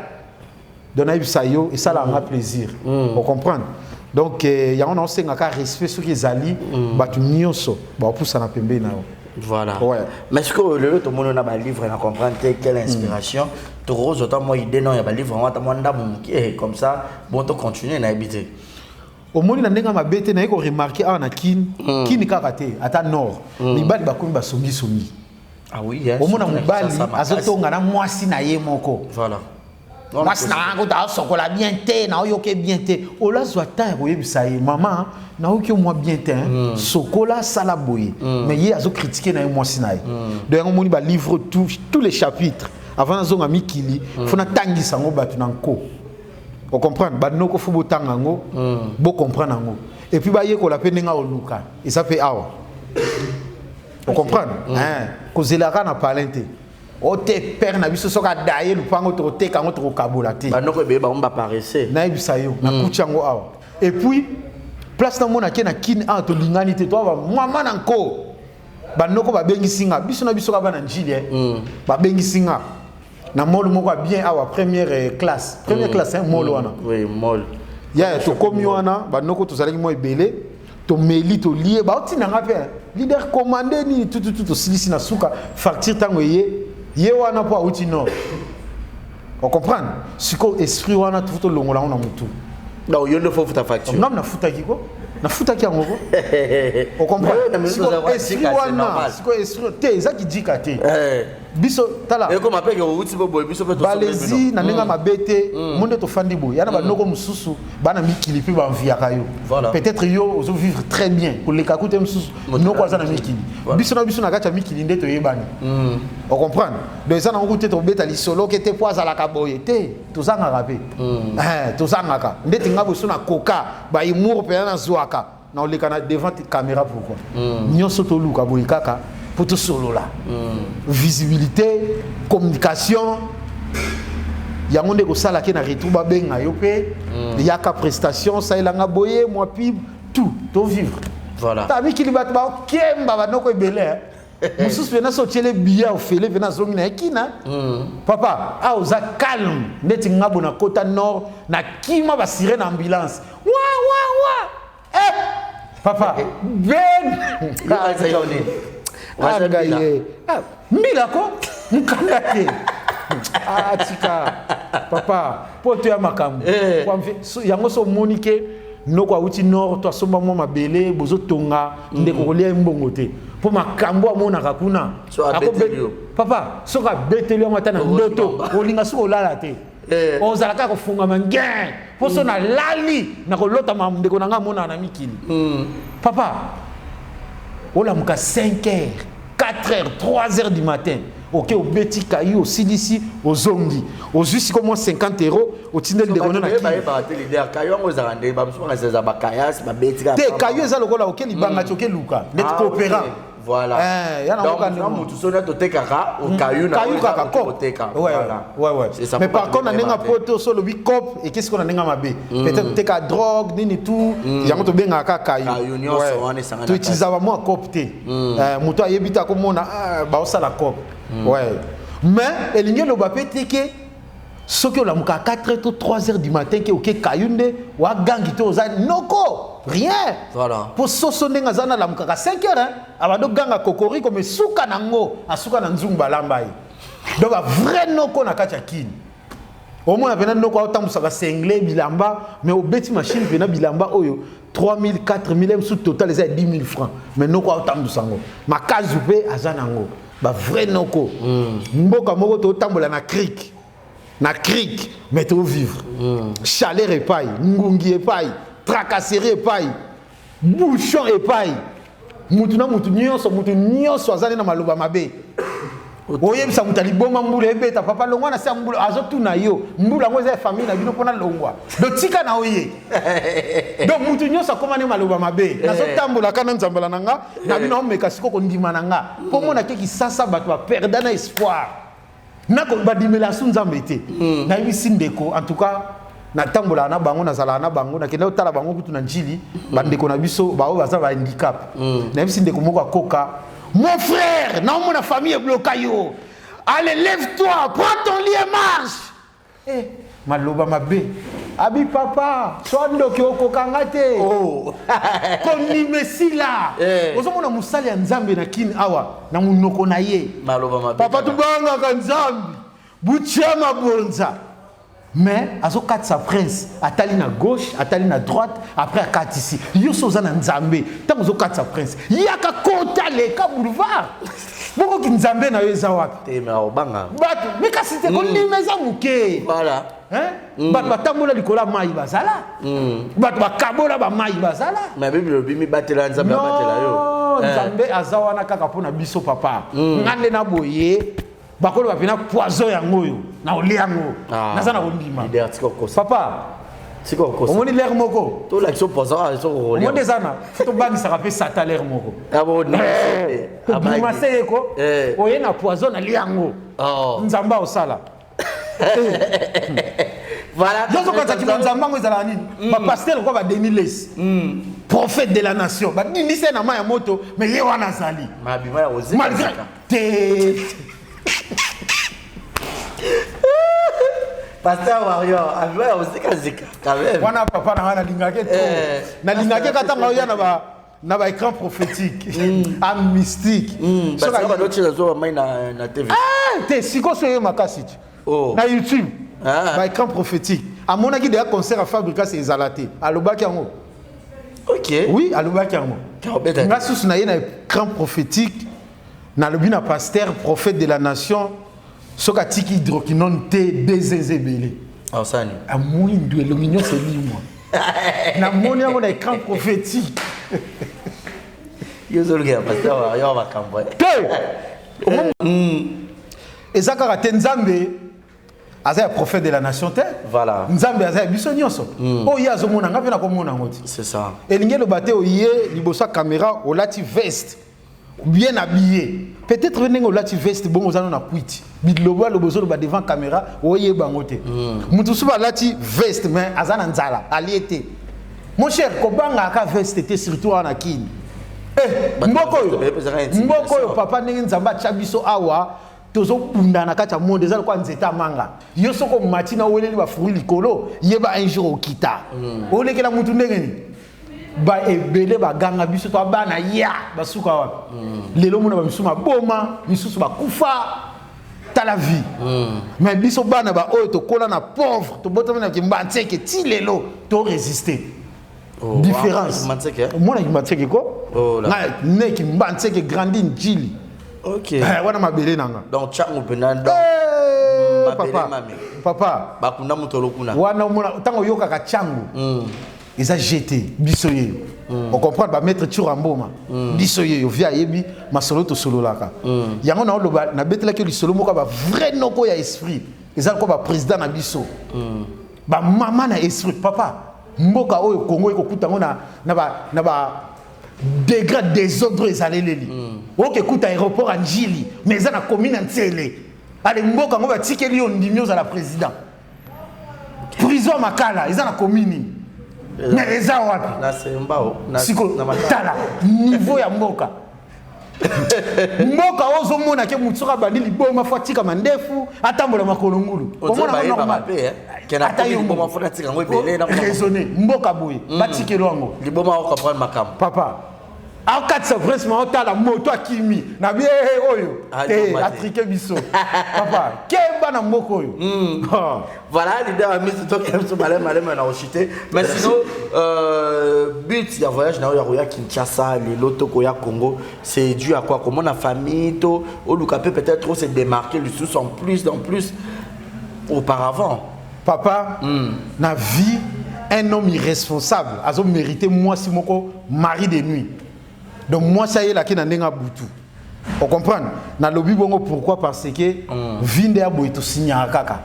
Donc nayebisa yo, esalaka nga plaisir, ocomprendre? Donc yango naosengaka respect. Soki ezali bato nyonso baopusana pembeni na yo. Voilà. Ouais. Mais ce que lelo tomoni na balivre, na comprendre te quelle inspiration. Tokozwa ta mwa idée non ya balivre yango, ata mwa ndambo moke comme ça, bon, tocontinue, nayebi te. Omoni, na ndenge ya mabe te, naye koremarquer awa na Kini, Kini kaka te, ata nord, mibali bakomi basongisongi. Ah oui, hein, Omona surtout na mobali Kinshasa makasi. azotonga na mwasi na ye moko. "Mwasi na nga kuta asokola bien te, naoyoki bien te." Olazwa temps ya koyebisa ye: "Mama, nayoki yo mwa bien te, hein. Sokola, asala boye." Mais ye azocritiquer na ye mwasi na ye. Donc yango omoni balivre, tous les chapitres, avant nazonga mikili, faut natangisa yango bato na nko. Ocomprendre? Banoko, faut botanga yango, bocomprendre yango, et puis bayekola mpe ndenge oluka eza mpe awa. Ocomprendre? Kozelaka na palin te. Ote père na biso soki adaye lupango, tokoteka yango, tokokabola te. Banoko ebeye, bango baparese. Nayebisa yo, nakuti yango awa. Et puis place namona ke na Kini awa tolingani te, toa bamama na nko, banoko babengisi nga, biso na biso kaka bana Njili, babengisi nga na mall moko ya bien awa, première classe, première classe, hein, mall wana. Oui, mall. Ya tokomi wana, banoko tozalaki mwa ebele, tomeli, tolie, baotinda nga mpe leader commande nini, tututu, tosilisi. Na suka facture, ntango eye, ye wana mpo awuti nord. Ocomprendre? Sikoyo esprit wana tufu tolongola yango na motu. Donc yo nde faut futa facture? Ngam nafutaki ko, nafutaki yango ko. Ocomprendre? Esprit wana sikoyo, esprit te, ezaki jika te. Biso tala. Ekoma mpe ke outi mpo boye, biso mpe. Balezi na ndenge mabe te. Mo nde tofandi boye, yana banoko mosusu bana mikili mpe banviaka yo. Peut-être yo ozovivre très bien koleka kute mosusu noko aza na mikili. Biso na biso na kati ya mikili nde toyebani. Ocomprendre? Donc eza nango te tobeta lisolo ke te mpo azalaka boye te. Tozangaka mpe, tozangaka ndeti nga boso na koka bahumour mpena nazwaka na oleka na devant caméra. Pourquoi nyonso toluka boye? Kaka mpo tosolola, visibilité, communication, yango nde kosala ke na retour babenga yo mpe yaka prestation, salelanga boye mwa pub, tout tovivre. Voilà. Ta mikili bato bakemba, banoko ebele mosusu mpena so otiele billet ofele mpena azongi na ye kina. Papa, awa oza calme ndeti nga bo nakota nord, nakima basirène na ambulance, wa wa wa. Eh, papa ben, ngai mbila ko mokanda te. Tika papa, mpo toya makambo yango. So omoni ke noko awuti nord to asomba mwa mabele, bozotonga, ndeko kolia ye mbongo te, mpo makambo amonaka kuna, papa, soki abeteli yango ata na ndoto, olinga soki olala te, ozala kaka kofungama ngin, mpo so nalali nakolota ndeko na ngai amonaka na mikili. Papa, olamuka 5 heures, 4 heures, 3 heures du matin, oke obeti kayu, osilisi, ozongi, ozwi siko mwa 50 euro, otindeli ndeko no na Bayebaka te, leader, kayu yango ezalaka nde bamosusu bakasi eza bakayasi babeti. Te, kayu eza lokola oke libanga ti oke luka ndeti coopérant. Voilà. Yana. Motu soni totekaka okayu. Na kayu kaka cop. Ouais, mais par contre na ndenge poto, so olobi cop, ekesi ko na ndenge mabe, peut-être teka drogue nini, tout yango tobengaka kaka kayu. Toutilisaka mwa cop te. Moto ayebi te, akomona baosala cop. Ouais, mais elingi eloba mpe te ke soki olamuka 4 heures to 3 heures du matin ke oke kayu nde wagangi te, oza noko rien. Voilà. Mpo soso ndenge aza nalamukaka 5 heures, abandi oganga kokoriko, me suka nango asuka na nzungu balamba ye. Donc bavrai noko na kati ya Kini, omona mpena noko aotambusaka sengle bilamba, mais obeti machine mpena bilamba oyo 3000, 4000, mosusu total eza ya 10 000 francs, mais noko aotambusa yango makazu mpe aza nango. Bavrai noko, mboka moko totambola na cric na cric, mais tovivre chaleur epai, ngungi epai, tracasserie epai, bouchon epai, mutu na mutu nyonso, mutu nyonso aza nde na maloba mabe. Oyebisa moto aliboma, mbula ebeta, papa longwa na se ya mbula, azotuna yo mbula yango eza ya famille na bino mpona longwa do tika na oye. Donc mutu nyonso akóma nde maloba mabe. Nazotambola kaka na nzambala na nga na bino, aomeka siko kondima na nga mpo mona ke Kisasa bato baperda na espoir, nako badimela su Nzambe te. Nayebisi ndeko, en tout cas natambolaka na bango, nazalaka na bango, nakenda kotala bango kutu na Njili, bandeko na biso baoyo baza bahandicap. Nayebisi ndeko moko akoka: "Mon frère, naomona famille ebloka yo, allez, lève-toi, prends ton lit et marche." Eh, maloba mabe abi: "Papa, so ndoki okokanga te." Oh. Kondima esila. Eh. Ozomona mosali ya Nzambe na Kini awa na monoko na ye maloba mabe. Papa, kaka. Tobangaka Nzambe, butia mabonza, mais azokatisa prince, atali na gauche, atali na droite, après akatisi. Yo so oza na Nzambe, ntango ozokatisa prince, yaka kota leka boulevard, bokoki Nzambe na yo eza wapi? Te, mais obanga. Bato me kasi te, kondima eza moke. Voilà. Hein? Bato batambola likolo ya mai bazala, bato bakabola bamai bazala. Mais Bible elobi mibatela, Nzambe abatela yo. Non, Eh. Nzambe aza wana kaka mpo na biso. Papa, nga nde na boye bakoloba mpena poison yango oyo na olia yango. Ah. Naza na kondima. Leader, tika kokosa. Papa. Omoni lere moko. Tolakisa poison ah, omoni eza na tobangisaka mpe sata lere moko. Togrimase ye ko oye na poison nalia yango. Nzambe aosala. Voilà. Nyonso kati nzambe yango ezalaka nini? Bapaster kwa badeni lesi, prophète de la nation, badindisi ye na mai ya moto, mais ye wana azali mabima ya kozika. Malgré te. Pasteur Warrior, abima ya kozikazika quand même. Wana papa na ngai nalingaki to nalingaki ka ntango oya na ba écran prophétique a mystique. Soki badotiela zo bamai na TV. Ah, te, sikoyo so ye makasi ti na YouTube. Ba écran prophétique, amonaki deya concert ya Fabricas ezala te, alobaki yango. Oui, alobaki yango. Kabeta. Nga susu na ye na écran prophétique, nalobi na pasteur prophète de la nation, soki atiki hydroquinone te, dezeze ebele. Ausani. Amwindu, elongi nyonso elimwa. Namoni yango na écran prophétique. Yo ozolukela pasteur Warrior makambo. Te, eza kaka te Nzambe aza ya prophète de la nation te. Nzambe aza ya biso nyonso. Oyo ye azomona, nga mpe nakomona yango te. C'est ça. Elingi eloba te oye liboso ya caméra, olati veste, bien habillé, peut-être ndenge olati veste bongo, oza no na kwiti, bilobo aloba, ozoloba devant caméra, oyeba yango te. Moto mosusu alati veste mais aza na nzala, alie te. Mon cher, kobangaka veste te, surtout wana kini. Eh, Bato mboka oyo, bapesaka intimidation. Mboka oyo, papa, ndenge Nzambe atya biso awa, tozobunda na kati ya monde, eza lokola nzete ya manga. Yo soki omati na oweleli bafruit likolo, yeba un jour okita, olekela mutu. Ndenge nini ba ebele baganga biso to bana ya basuka wapi? Lelo mona bamisusu maboma, misusu bakufa. Tala vie. Mais biso bana baoyo tokola na pauvre, tobotami na Kimbanseke, ti lelo torésister. Oh, Différence. Kimbanseke? Omona Kimbanseke ko. Oh là. Nga ne Kimbanseke, grandi Njili. Eh, wana mabele nanga. Donc Tshangu mpena donc. Eh, Mabele. Papa. Mame. Papa. Bakunda moto olokuna. Wana omona ntango oyokaka Tshangu, eza gt biso yeyo, ocomprendre? Bamaître Tshoura Mboma, biso yeyo vi ayebi masolo tosololaka yango. Na oloba, nabetelaki yo lisolo moko ya bavrai noko ya esprit, eza lokola baprésident na biso, bamama na esprit. Papa, mboka oyo Congo ekokuta yango na ba degré désordre ezaleleli. Okekuta aéroport ya Njili, mais eza na commune ya Ntsele. Ale, mboka yango batikeli yo, ndimi ozala président. Prison ya Makala eza na commune nini? Mais eza wapi? Na Sembao. Siko Na Makala. Tala niveau ya mboka. Mboka oyo ozomona ke motu soki abandi liboma, fo atika mandefu, atambola makolo ngulu. Omona Omona yango bayebaka normal. mpe, eh, ke na Ata komi yo liboma, moko. fo natika yango ebele Raisonner, mboka boye batikelo yango. Liboma ocomprendre makambo. Papa, akatisa vraiment, otala moto akimi na bi eh, oyo Ah, te. liboma te. Atrike biso, papa, keba na mboka oyo. Ah. Voilà, leader ami, toki biso maleme maleme na oshite. Mais sinon, but ya voyage na oyo ya koya Kinshasa lelo to koya Congo, c'est dû à quoi? Comment na famille to oluka pe peut-être se démarquer lisusu en plus auparavant? Papa, na vie, un homme irresponsable azo mérité mwasi moko mari de nuit. Donc mwasi ayelaki na ndenge abutu, ocomprendre? Nalobi bongo pourquoi? Parce que vie nde ya boye, tosignaka kaka.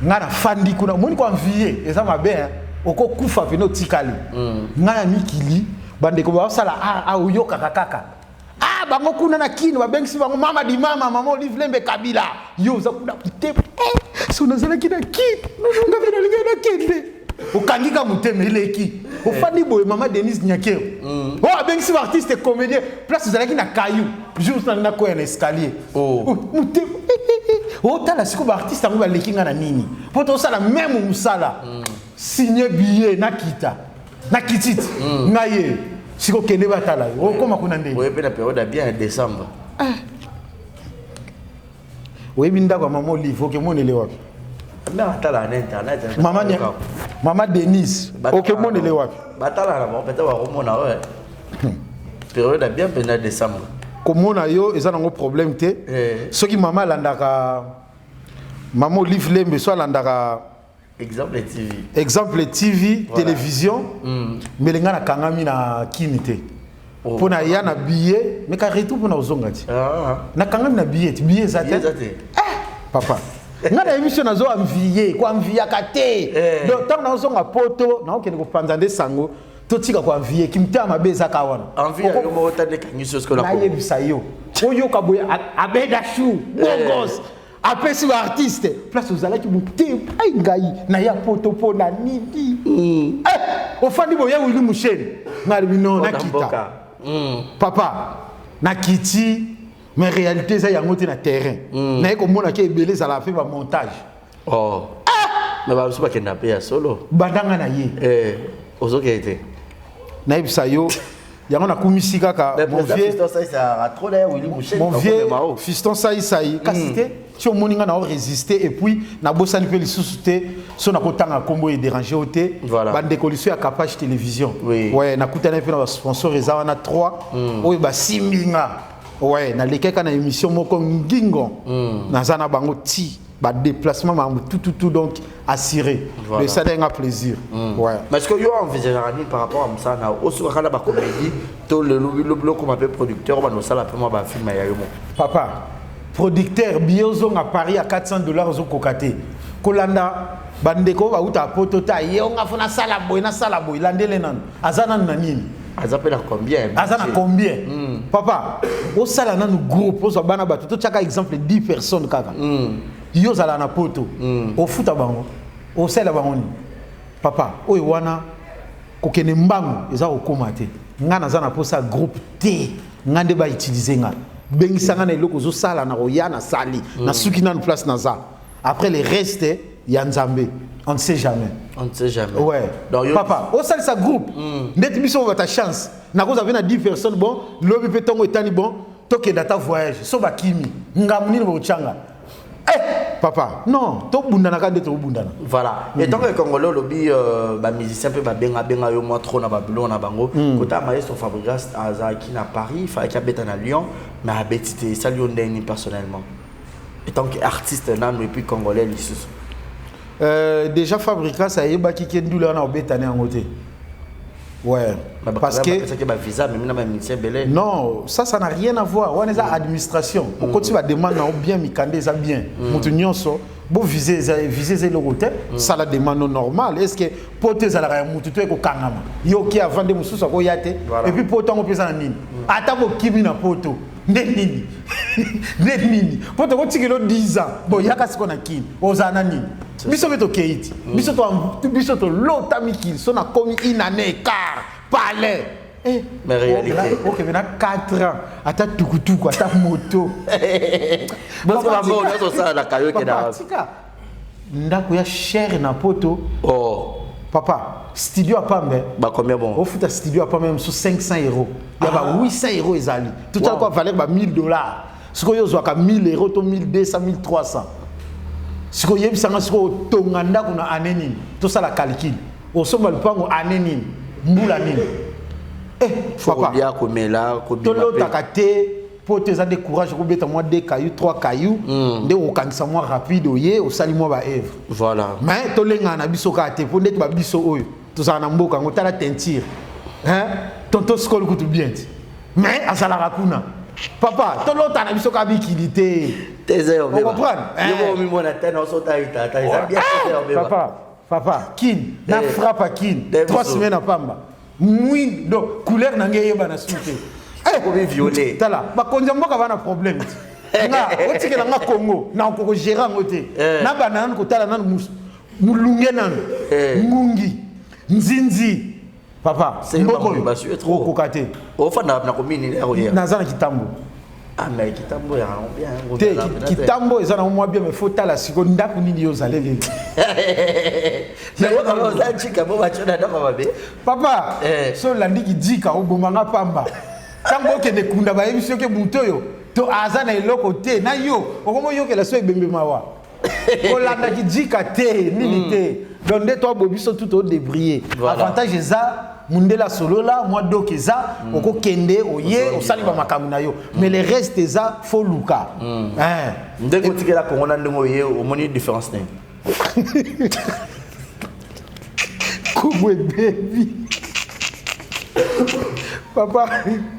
Nga nafandi kuna, omoni ko envie eza mabe, hein? Okokufa pene otikali. Nga na mikili, bandeko baosala a oyokaka kaka ah, bango kuna na Kino babengisi bango mama di mama, mama Olive Lembe Kabila. Yo oza kuna te, eh, so nazalaki na Kino, nga mpe nalingai nakende. Okangi ka motema eleki, ofandi boye. Mama Denise Nyakero oyo abengisi baartiste comédien, place ezalaki na caillou, jour nali nakoya na escalier. Oh. Motema otala sikoyo, baartiste yango baleki nga na nini? Mpo tosala meme mosala, signe billet, nakita, nakiti ti ngai ye sikoyo, kende batala yo, okóma kuna ndenge. Oye mpe na période ya bien ya décembre. Oyebi ndako ya mama Olive, okemonele wapi? Me atala na internet. Mama, mama Denise, okemonele wapi? Batala na bango, peut-être bakomona oyo période ya bien mpenza, décembre. Komona yo eza nango problème te. Soki mama alandaka, mama Olive Lembe, so alandaka Exemple TV. Exemple TV. Télévision, mbele ngai nakangami na Kini te. Mpo na ya na billet, mais ka retour mpona kozonga ti. Ah. Nakangami na billet ti, billet eza Billet eza te. te. Papa, Nga na émission nazo envier, ko enviaka te. Eh. Donc tant nazonga poto, naokende kopanza nde sango, totika ko envier, kimtema mabe ezaka wana. Envie ya yo moko tande kangi so sikola. Nayebisa yo. Oyoka boye abeda chou, beau Eh. gosse. Apesi ba artiste place ozalaki motema ai ngai naya poto mpo na nini? Eh, ofandi boye Willy Musheni. Ngai bino nakita. Papa, nakiti mais réalité eza yango te na terrain. Naye komona ke ebele ezalaka mpe bamontage. Oh. Mais bamosusu bakenda mpe ya solo. Bandanga na ye. Eh, ozokende te. Nayebisa yo yango nakumisi kaka Mais mon président vieux Fiston Saïsa a trop d'ailleurs Willy Mouchel. Mon vieux Fiston Saïsaï kasi te si omoni nga na résister et puis nabosani mpe lisusu te so nakotanga nkombo edérange yo te. Voilà. Bandeko liso ya Capage Télévision. Oui. Ouais, nakutani mpe na basponsor eza wana 3 oyo basimbi nga. Ouais, nalekaka na émission moko ngingo naza na bango ti badéplacement makambo tout tout tout, donc assuré. Voilà. Le esali nga plaisir, ouais. Mais est-ce que yo envisageaka nini par rapport à mosala na osukaka na bacomédie to lelo biloko mabe producteur bana osala mpe mwa bafilm ya yo moko? Papa producteur, billet ozonga Paris à 400 $ ozokoka te. Kolanda bandeko oyo bauta poto te, aye onga fo nasala boye, nasala boye, landele nanu aza nanu na nini? Aza mpe na combien? Aza na combien? Papa, osala nanu groupe, ozwa bana bato, totiaka exemple 10 personnes kaka. Yo ozala na poto, ofuta bango, osalela bango nini? Papa, oyo wana kokende mbangu eza kokóma te. Nga naza na posa ya groupe te, nga nde bautilize nga, bengisa nga na eloko ozosala na koya nasali, nasuki nanu place naza, après le reste ya Nzambe, on ne sait jamais. On ne sait jamais. Ouais. Donc yo Papa, osalisa groupe ndeti biso oyo bata chance nakozwa mpe na 10 personnes. Bon, lobi mpe ntongo etani, bon, tokende ata voyage, so bakimi ngambu nini bokotyanga. Eh, papa, non, tobundanaka nde tobundana. Voilà. Et tant que Congolais olobi bamusicien mpe babengabenga yo mwa trop na babiloko na bango. Kota maestro Fabregas azalaki na Paris, falaki abeta na Lyon, mais abeti te. Esali yo ndenge nini personnellement, en tant que artiste nano et puis Congolais lisusu? Déjà Fabricas ayebaki ke ndula wana obetani yango te, ouais, parce que bapesaki bavisa memi na bamusicien ebele. Non, ça n'a rien à voir. Wana eza administration. Okoti bademande na yo bien, mikanda eza bien, moto nyonso bo vise eza vise eza eloko te. Sala demande normale. Est ce que po te ezalaka ya motu to ekokangama yo oki avant nde mosusu akoya te? Voilà. Et puis po ntango mpe eza na nini, ata bokimi na poto nde nini, nde nini po tokotikela 10 ans, bon, yaka siko na Kini, ozala na nini? Biso mpe tokei ti biso biso tolota mikili so nakomi une année écart palais. Eh, Mais réalité. Okende na 4 ans, ata tukutuku, ata moto. Bosiko bango nyonso osala na kayoke na Papa, tika ndako ya cher na poto. Oh. Papa, studio ya pambe. Bacombien bon? Ofuta studio ya pambe mosusu 500 € ya ba 800 € ezali totala kwa valeur ba 1000 $ Sikoyo ozwaka 1000 € to 1200, 1300. Sikoyo oyebisanga, sikoyo otonga ndako na année nini? Tosala calcul, osomba lupango année nini, mbula nini? Eh, papa. Kolia, komela, kobima mpe. Tolotaka te mpo te eza nde courage kobeta mwa 2 caillou, 3 caillou nde okokangisa mwa rapide, oye osali mwa baœuvre. Voilà. Mais tolengana na biso kaka te mpo ndeti babiso oyo tozala na mboka yango. Tala teinture, hein? Tonton Skol kutu bien ti, mais azalaka kuna. Papa, tolota na biso kaka bikili te. Te eza yo On comprendre? Yo Eh. omimona te na osota ita eza bien te yo beba. Papa, papa, Kin na Eh. frappe kin Nde 3 biso. semaines na pamba mwindu, donc couleur na ngai eyebana su te. Okomi violet. Tala bakonzi ya mboka bana problème te. Nga otikela nga Congo na okoko gérer yango te. Eh. Nabanda nanu kotala nanu mulunge nanu. Eh. Ngungi nzinzi, papa. C'est mboka bango oyo basu trop. okoka te. Ofanda na komini ya koya? Naza na Kitambo. Ah, mais Kitambo ya bien. Te, Kitambo eza nango mwa bien, mais faut tala sikoyo ndako nini yo ozaleleli. Oza tika bo batio na ndako mabe. Papa, Eh. so olandiki dika obomanga pamba. Ntango okende kunda, bayebi soki motu oyo to aza na eloko te na yo, okomi oyokela so ebembe mawa. Kolandaki dika te nini te. Donc nde toaboye biso tu todébrouiller. Voilà. Avantage eza mundele asolola mwa dok eza okokende oye osali bamakambo na yo, mais le reste eza faut luka. Hein. Ndenge otikela Kongo na ndenge oye, omoni différence nini? Kongo ebebi, papa.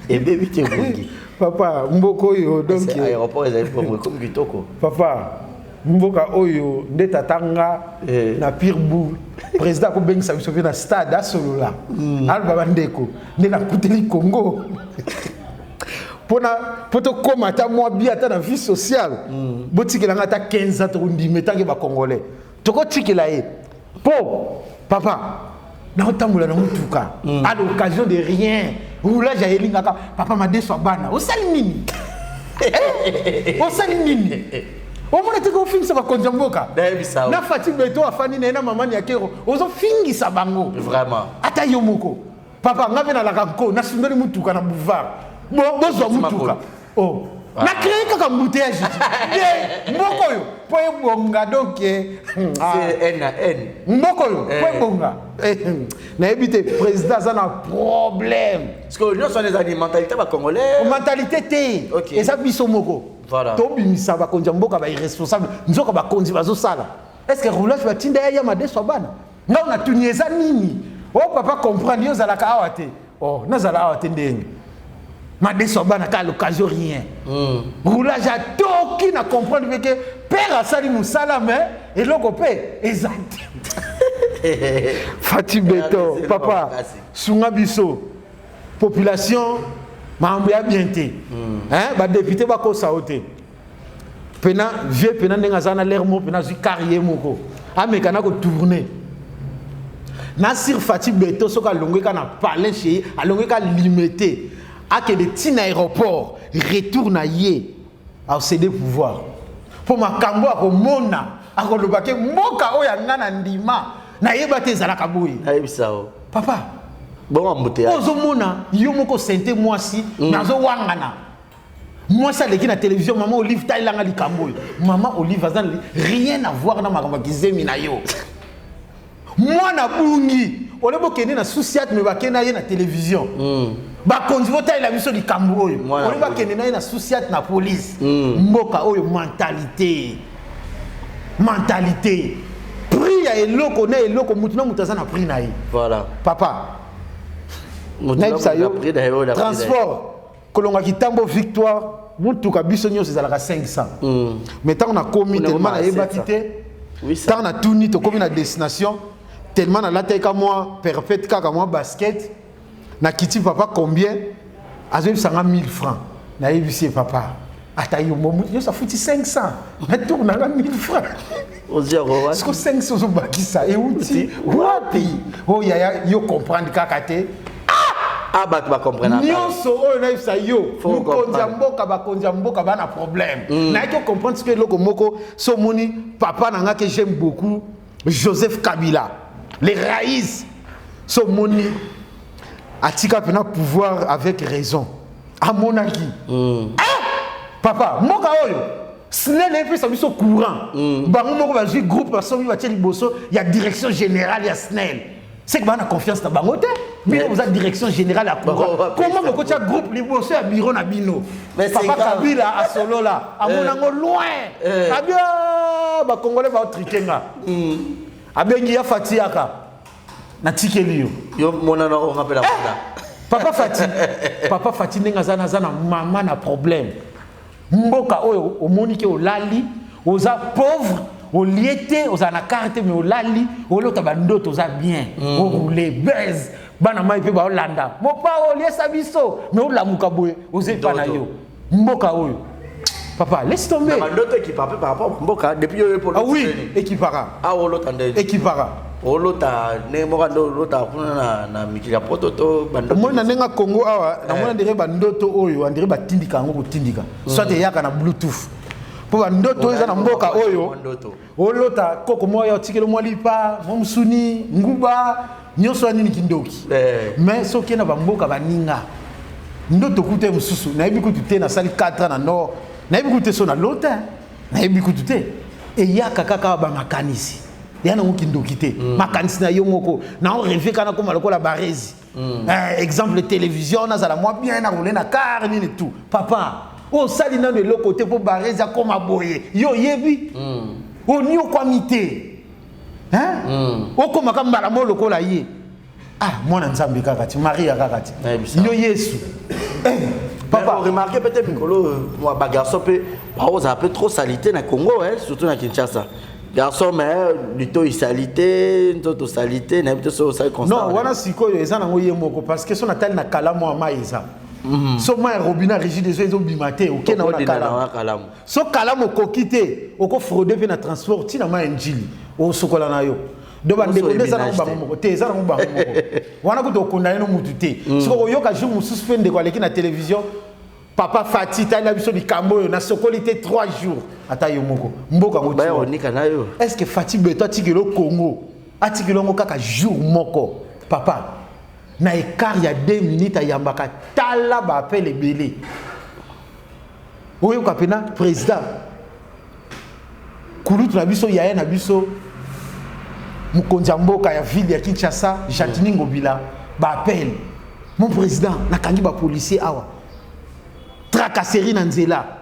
Ebebi te, ebongi. Papa, mboka oyo donc aéroport ezali bongo, ekomi kitoko. Papa. Mboka oyo nde tata nga Eh. na pire bout, président akobengisa biso mpe na stade, asolola, aloba: "Bandeko, nde nakuteli Congo mpona mpo tokóma ata mwa bi ata na vie sociale, botikelanga ata 15 ans, tokondima etanke Bacongolais, tokotikela ye." Mpo papa, naotambola na motuka, à l'occasion de rien, roulage ayelingaka: "Papa, madeso ya bana, osali nini? Eh, osali nini?" Omona teke ofingisa bakonzi ya mboka. Nayebisa yo. Na Fati Beto afandi na ye na mamani ya kero, ozofingisa bango. Vraiment. Ata yo moko, papa, nga mpe nalaka nko, nasundoli mutuka na boulevard. Bozwa mutuka. Oh. Na créé kaka embouteillage te. Mboka oyo mpo ebonga, donc ah. C'est N à N. Mboka oyo mpo Eh. ebonga, eh, nayebi te, président aza na problème. Parce que nyonso wana ezali mentalité Bacongolais. Mentalité te. Eza biso moko. Tobimisa bakonzi ya mboka bairresponsable. Nzoka bakonzi bazosala. Est ce que roulage batinda ya ya madeso ya bana? Ngai natuni, eza nini? O papa, comprendre, yo ozalaka awa te. Oh, nazala awa te, ndenge madeso ya bana kaka, l'occasion rien, roulage atoki. Na comprendre mpe ke père asali mosala, mais eloko mpe eza te. Fati Beto, c'est papa, makasi. Sunga biso population, makambo ya bien te. Hein, badéputé bakosa yo te. Pena vieux, pena ndenge aza na l'air mo, pena azwi carrière moko, ameka na kotourne na sir Fati Beto. Soki alongwe ka na palais chez ye, alongwe ka Limete, akende ntina aéroport, retour na ye, acéder pouvoir, mpo makambo akomona, akoloba ke mboka oyo anga na ndima, nayeba te ezalaka boye. Nayebisa yo. Papa. Bongo embouteillage. Ozomona yo moko sente mwasi, nazowangana mwasi aleki na télévision: "Mama Olive, talelanga likambo oyo." Mama Olive aza na rien à voir na makambo ya kizemi na yo. Mwana bungi ole, bokende na sous-ciat, me bakende na ye na télévision: "Bakonzi, botalela biso likambo oyo." Mwana ole bungi. Bakende na ye na sous-ciat, na police. Mboka oyo, mentalité, mentalité, prix ya eloko na eloko, mutu na mutu aza na prix na ye. Papa, nayebisa yo, transport kolonga Kitambo Victoire, mutuka biso nyonso ezalaka 500, mais ntango nakomi, tellement nayebaki te, ntango natuni, tokomi na destination, tellement nalataki ka mwa perpète, kaka mwa basket, nakiti: "Papa, combien?" Azoyebisanga 1000 francs. Nayebisi ye: "Papa, ata yo momutu nyonso afuti 500, na tour nanga 1000 francs. Siko 500 ozobakisa euti wapi?" Oyo yaya, yo comprendre kaka te. Ah, bato bacomprendre. Nyonso oyo nayebisa yo, mokonzi ya mboka, bakonzi ya mboka bana problème. Nayaki ocomprendre soki eloko moko so omoni papa na nga ke j'aime beaucoup, Joseph Kabila, les raïs, so omoni atika mpena pouvoir avec raison, amonaki ah! Papa, mboka oyo, SNEL epesa biso courant, bango moko bazwi groupe, basombi, batie liboso ya direction générale ya SNEL. C'est que bana confiance na bango te. Bino boza direction générale ya courant, comment bokotia groupe liboso ya bureau na bino? Papa Kabila asolola, amonango loin, abi Bacongolais baotrike nga, abengi ya Fati: "Yaka, natikeli yo." Yo monana onga mpe na Papa Fati, papa Fati, ndenge aza, naza na mama na problème. Mboka oyo, omoni ke olali, oza pauvre, olie te, ozala na carte, mais olali, olota bandoto, oza bien, oroule base, bana mai mpe baolanda mopa, oliesa biso, mais olamuka boye, oza epa na yo. Mboka oyo, papa, laisse tomber. Bandoto ekipaka mpe par rapport mboka depuis oyo. Ah oui, ekipaka. Ah, olota ndenge Ekipaka. Olota ndenge moko nde olota kuna na mikili ya poto to bandoto? Omoni na ndenge ya Congo awa, namoni andire bandoto oyo, andire batindika yango, kotindika, soit eyaka na Bluetooth, mpo bandoto oyo eza na mboka oyo, olota koko moko ya otikeli mwa lipa, mwa mosuni, nguba, nyonso ya nini, kindoki. Mais soki na bamboka baninga, ndoto kutu mosusu nayebi kutu te. Nasali 4 ans na nord, nayebi kutu te so nalota, nayebi kutu te. Eyaka kaka bamakanisi ya nango, kindoki te. Makanisi na yo moko, nao rêve kaka nakoma lokola Barezi, exemple télévision, nazala mwa bien, nakole na car, nini tout. Papa, osali nano eloko te mpo Barezi akoma boye. Yo oyebi, oniokwami te, okomaka mbala mo lokola ye. Ah, mwana Nzambe kaka ti Maria kaka ti yo Yesu. Papa, remarqué peut-être mikolo bagarçon mpe. Bakozala mpe trop salité na Congo, hein, surtout na Kinshasa. Garçon, mais lito salité, nzoto salité, nayebi te soki osali constat. Non, wana sikoyo eza nango ye moko, parce que so natali na kalamu ya mai, eza so mai ya robinet Régie des eaux ezobima te, oke nango na Okodinda kalamu. Na kalamu. So kalamu okoki te, okofraude mpe na transport ntina mai ya Njili, osokola na yo. Do bandeko nde eza nango bango moko te, eza nango bango moko wana. Kuta okondane no mutu te. Soki okoyoka jour mosusu mpe ndeko aleki na télévision: "Papa Fati, talela biso likambo oyo, nasokoli te 3 jours." Ata yo moko, mboka yango baya ti wana. Konika na yo. Est ce que Fati Beto atikeli o Congo, atikeli yango kaka jour moko, papa, na écart ya 2 minutes ayambaka, tala baappel ebele. Oyoka mpena président kulutu na biso, yaya na biso, mokonzi ya mboka ya ville ya Kinshasa, Gentiny Ngobila, baappel: "Mon président, nakangi bapolicier awa, tracasserie na nzela."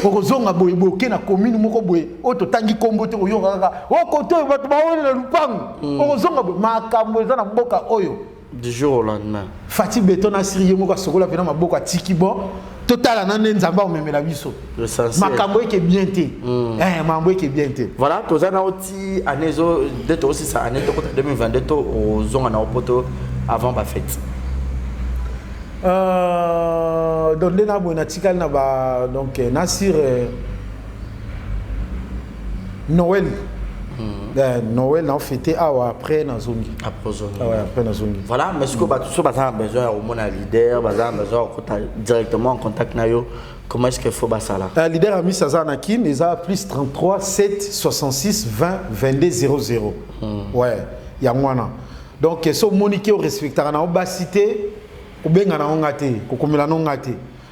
Okozonga boye boye, oke na commune moko boye oyo totangi nkombo te, oyoka kaka okote oyo bato bawelela lupango. Okozonga boye, makambo eza na mboka oyo. Du jour au lendemain. Fati Beton asiri ye moko, asokola mpena maboko, atiki. Bon, totala na nde Nzambe aomemela biso. L'essentiel. Makambo eke bien te. Eh, makambo eke bien te. Voilà, toza na oti année ezo nde tokosisa année, tokota 2022, to ozonga na opoto avant bafête? Donc nde na boye natikali na ba, donc nasir Noël. Noël naofete awa, après nazongi. Après ozongi. Ah ouais, après nazongi. Voilà, mais sikoyo bato so baza na besoin ya komona leader, baza na besoin ya kokota directement en contact na yo, comment est-ce que faut basala? Leader Amis aza na Kin, eza plus 33 7 66 20 22 00. Ouais, yango wana. Donc so omoni ke orespectaka na yo basi te, kobenga na yo nga te, kokomela na yo nga te.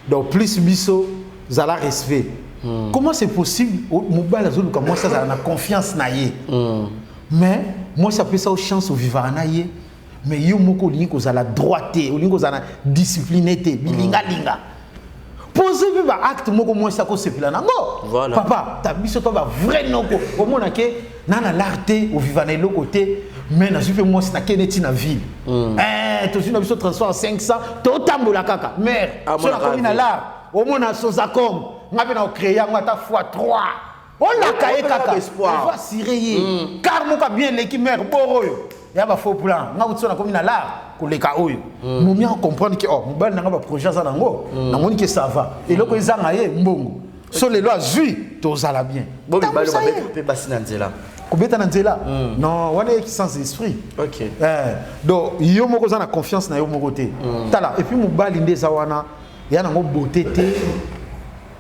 Donc plus biso zala respect. Comment c'est possible mobali azoluka mwasi azala na confiance na ye, mais mwasi apesa yo chance, ovivaka na ye, mais yo moko olingi kozala droit te, olingi kozala na discipline te, bilingalinga, pose mpe baacte moko mwasi akosepela nango? Voilà. Papa, ta biso to bavrai noko, omona ke na na lar te, oviva na eloko te, mais nazwi mpe mwasi, nakei neti na ville. Eh, tozwi na biso transport ya 500, totambola kaka mare. So Amonaka nakomi na ville. lar, omona Sozacom, nga mpe na ocréer yango ata fois 3, olaka ye Opesa kaka. espoir. Ozo assurer ye car moko bien eleki mare bor oyo ya bafaux plan. Nga kuti so nakomi na lar koleka oyo, momi acomprendre ke oh, mobali nanga baprojet aza nango, namoni ke ça va, eloko ezanga ye mbongo. So lelo azwi, tozala bien. Bo mibali Tambusa ye. babeta mpe basi na nzela? Kobeta na nzela, non, wana eyeki sans esprit. Eh, donc yo moko oza na confiance na yo moko te. Tala, et puis mobali nde eza wana, ya nango beauté te,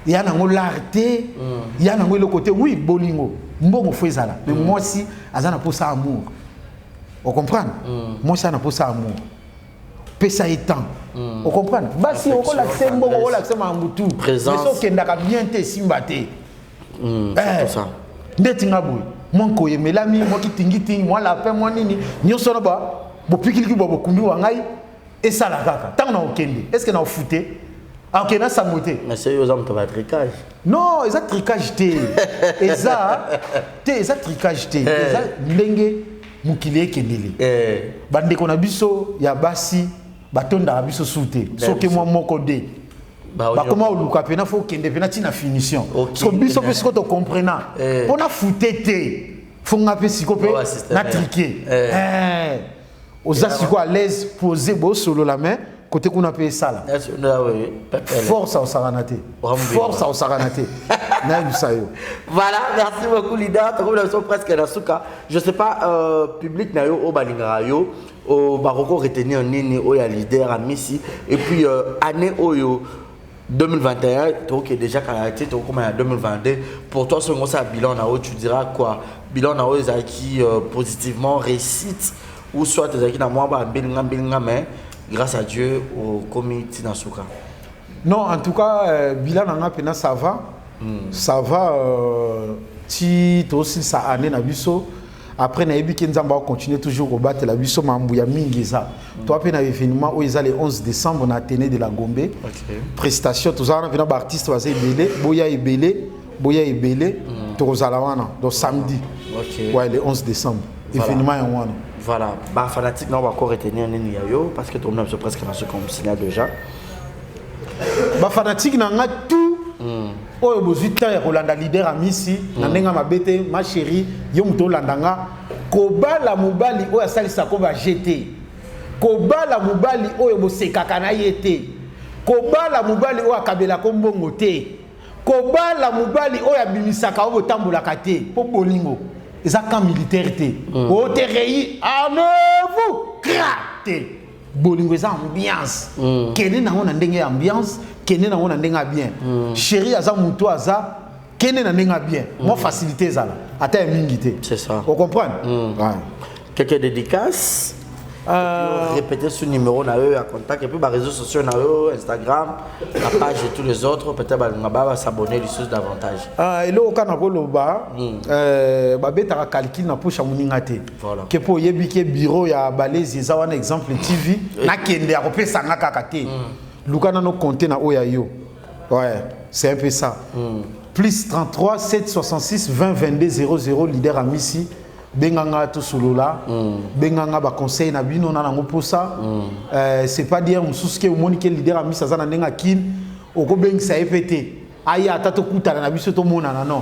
ya nango lar te, ya nango eloko te. Oui, bolingo, mbongo fo ezala, mais mwasi aza na mposa amour, ocomprendre? Mwasi aza na mposa amour, pesa ye temps, ocomprendre? Basi okolakisa ye mbongo, okolakisa makambo tu, Présence. mais so okendaka bien te, esimba te. Eh, Surtout ça. Ndeti nga boye, mwa nkoyo emelami, mwa kitingitingi, mwa lapin, mwa nini, nyonso wana ba bopikiliki bwa bokumbi wa ngai esala kaka. Ntango na okende, est ce que na ofute akokende na sango te? Mais c'est oza moto ba tricage. Non, eza tricage te, eza te, eza tricage te, eza ndenge mokili ekendeli. Bandeko na biso ya basi batondaka biso su te, soki mwa moko de bakoma oluka mpena, fo okende mpena ntina finition. So biso mpe siko tocomprena mpo na fute te, fo nga mpe siko mpe na triquer. Oza siko à l'aise, posé, bosolola, mais côté kuna mpe esala force, aosakana te, force aosakana te, nayebisa yo. Voilà, merci beaucoup leader. Tokomi na biso presque na suka. Je sais pas, public na yo oyo balingaka yo, bakoko retenir nini oyo ya leader Amisi? Et puis année oyo 2021, tokoki déjà kala te, tokokoma ya 2022. Pour toi, soki osala bilan na yo, tu diras quoi? Bilan na oyo ezalaki positivement réussite ou soit ezalaki na mwa bambelinga mbelinga, mais grâce à Dieu okomi ntina suka? Non, en tout cas, bilan na nga mpena ça va. Ça va, ti tosilisa année na biso. Après nayebi ke Nzambe akocontinue toujours kobatela biso. Mambu ya mingi eza. Toa mpe na événement oyo eza le 11 décembre na Athénée de la Gombe. Prestation toza wana mpena, baartiste baza ebele, boya ebele, boya ebele. Tokozala wana donc samedi. Ouais, le 11 décembre. Voilà. Événement yango wana. Voilà, bafanatique na bako retenir nini ya yo? Parce que tokomi na biso presque na suka, comme signal déjà. Bafanatique na nga tout. Oyo bozwi temps ya kolanda leader Amisi na ndenge ya mabe te, ma chérie, yo moto olanda nga, kobala mobali oyo asalisaka ba jete, kobala mobali oyo bosekaka na ye te, kobala mobali oyo akabelaka mbongo te, kobala mobali oyo abimisaka oyo botambolaka te, mpo bolingo eza camp militaire te. Oterei anevu kra te. Bolingo eza ambiance. Kende nango na ndenge ya ambiance, kende nango na ndenge ya bien. Chéri aza moto aza kende na ndenge ya bien. Mwa facilité ezala ata ya mingi te. C'est ça. Ocomprendre? Ouais. Quelques dédicaces. Répétez ce numéro na eux à contact et puis bah réseaux sociaux na eux, Instagram, la page et tous les autres, peut-être bah va s'abonner les choses davantage. Ah, eloko kaka na koloba, babetaka calcul na poche ya moninga te. Voilà. Ke mpo oyebi ke bureau ya Balezi eza wana, Exemple TV, nakende ya kopesanga kaka te. Luka nano compte na oyo ya yo. Ouais, c'est un peu ça. Plus 33 766 20 22 00, leader Amisi. Benganga, tosolola. Benganga, baconseil na bino na nango mposa. C'est pas dire mosusu ke omoni ke leader Amisi aza na ndenge akini, okobengisa ye mpe te, aya ata tokutana na biso, tomonana. Non,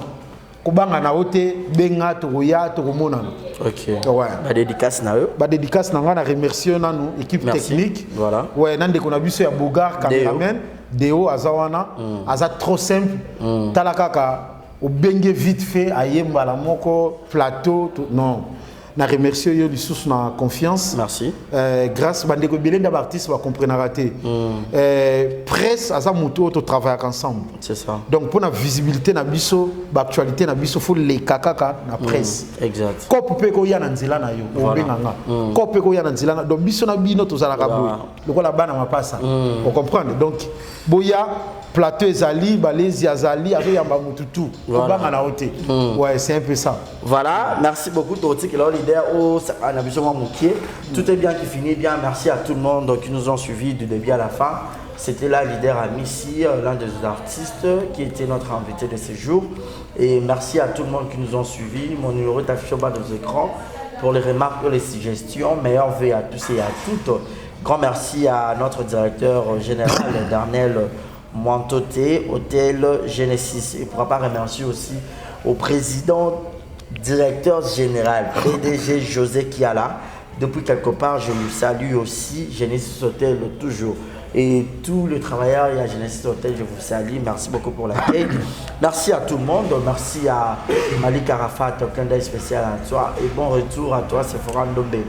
kobanga na yo te, benga, tokoya, tokomonana. Ok. Ouais. Ba dédicace na eux. Badédicace na ngai, na remercie nanu équipe Merci. technique. Voilà. Ouais, na ndeko na biso ya Bogar, cameraman Deo, aza wana, aza trop simple. Tala kaka obenge vite fait, ayembala moko plateau non, na remercie yo lisusu na confiance. Merci. Grâce bandeko ebele nde baartiste bacomprenaka te. Presse aza motu oyo totravaillaka ensemble. C'est ça. Donc mpona visibilité na biso, baactualité na biso, faut leka kaka na presse. Exact. Kope mpe ekoya na nzela na yo, obenganga, kope ekoya na nzela na. Donc biso na bino tozalaka boye lokola bana mapasa, ocomprendre? Donc boya, plateau ezali, Balezi azali, azoyamba mutu tu, kobanga na yo te. Ouais, c'est un peu ça. Voilà, merci beaucoup Dorothy Kelo, leader au Anabiso Moukier. Tout est bien qui finit bien. Merci à tout le monde qui nous ont suivis du début à la fin. C'était là leader Amisi, l'un des artistes qui était notre invité de ce jour. Et merci à tout le monde qui nous ont suivis. Mon numéro est affiché au bas de vos écrans pour les remarques et les suggestions. Meilleurs vœux à tous et à toutes. Grand merci à notre directeur général Darnel Mwantote, Hôtel Genesis. Et pourquoi pas remercier aussi au président directeur général PDG José Kiala. Depuis quelque part, je lui salue aussi, Genesis Hôtel toujours. Et tous les travailleurs à Genesis Hôtel, je vous salue. Merci beaucoup pour l'accueil. Merci à tout le monde. Merci à Malik Arafat, clin d'œil spécial à toi. Et bon retour à toi, Sephora Ndombe.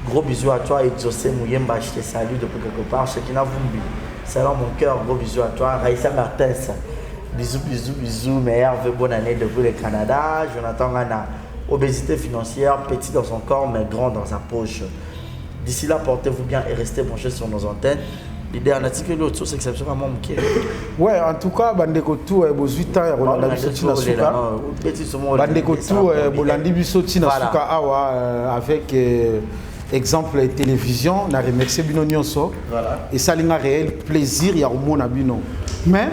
Gros bisous à toi et José Mouyemba, je te salue depuis quelque part. Shekina Vumbi, salam mon cœur, gros bisous à toi. Raïssa Mertens, bisous, bisous, bisous. Meilleur vœu, bonne année depuis le Canada. Jonathan Gana, obésité financière, petit dans son corps, mais grand dans sa poche. D'ici là, portez-vous bien et restez branchés sur nos antennes. Leader, natika l'autre source exception vraiment moke. Ouais, en tout cas, bandeko tout bozwi temps ya kolanda biso ntina suka. Bandeko tout bolandi biso ntina suka awa avec Exemple Télévision, na remercier bino nyonso. Esali nga réel plaisir ya komona bino. Mais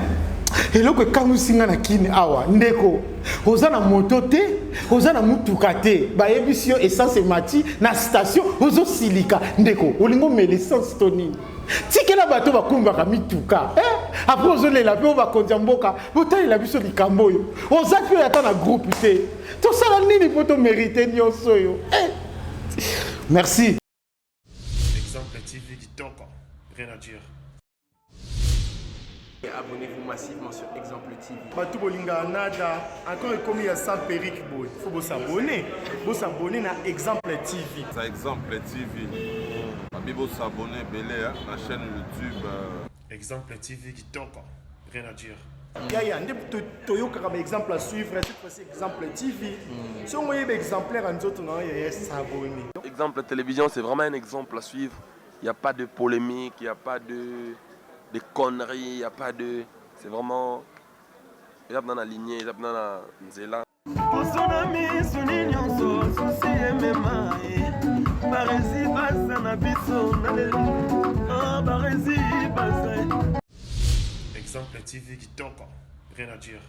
eloko ekamwisi nga na kini awa, ndeko, oza na moto te, oza na mutuka te, bayebisi yo essence emati na station, ozosilika. Ndeko, olingi omela essence to nini? Tikela bato bakumbaka mituka, eh? Après ozolela mpe oyo bakonzi ya mboka botalela biso likambo oyo. Oza mpe oyo ata na groupe te. Tosala nini mpo tomérite nyonso oyo, eh? Merci. Exemple TV kitoko, rien à dire. Abonnez-vous massivement sur Exemple TV. Bato bolingaka nada encore ekomi ya sans perruque boye, faut bosabonner, bosabonner na Exemple TV. Ça, Exemple TV. Babi bosabonner ebele na chaîne YouTube. Exemple TV kitoko, rien à dire. Yaya nde toyokaka baexemple à suivre, cette fois-ci Exemple TV. Songo oyeba exemplaire ya nzoto na yo, yaya, s'abonner. Exemple Télévision, c'est vraiment un exemple à suivre. Il n'y a pas de polémique, il n'y a pas de conneries, il n'y a pas de. C'est vraiment. Il y a dans la lignée, il y a dans la nzela. Poso na miso ni nyonso susi emema ye Barezi baza na biso na lelo. Ah, Barezi baza. Exemple TV kitoko, rien à dire.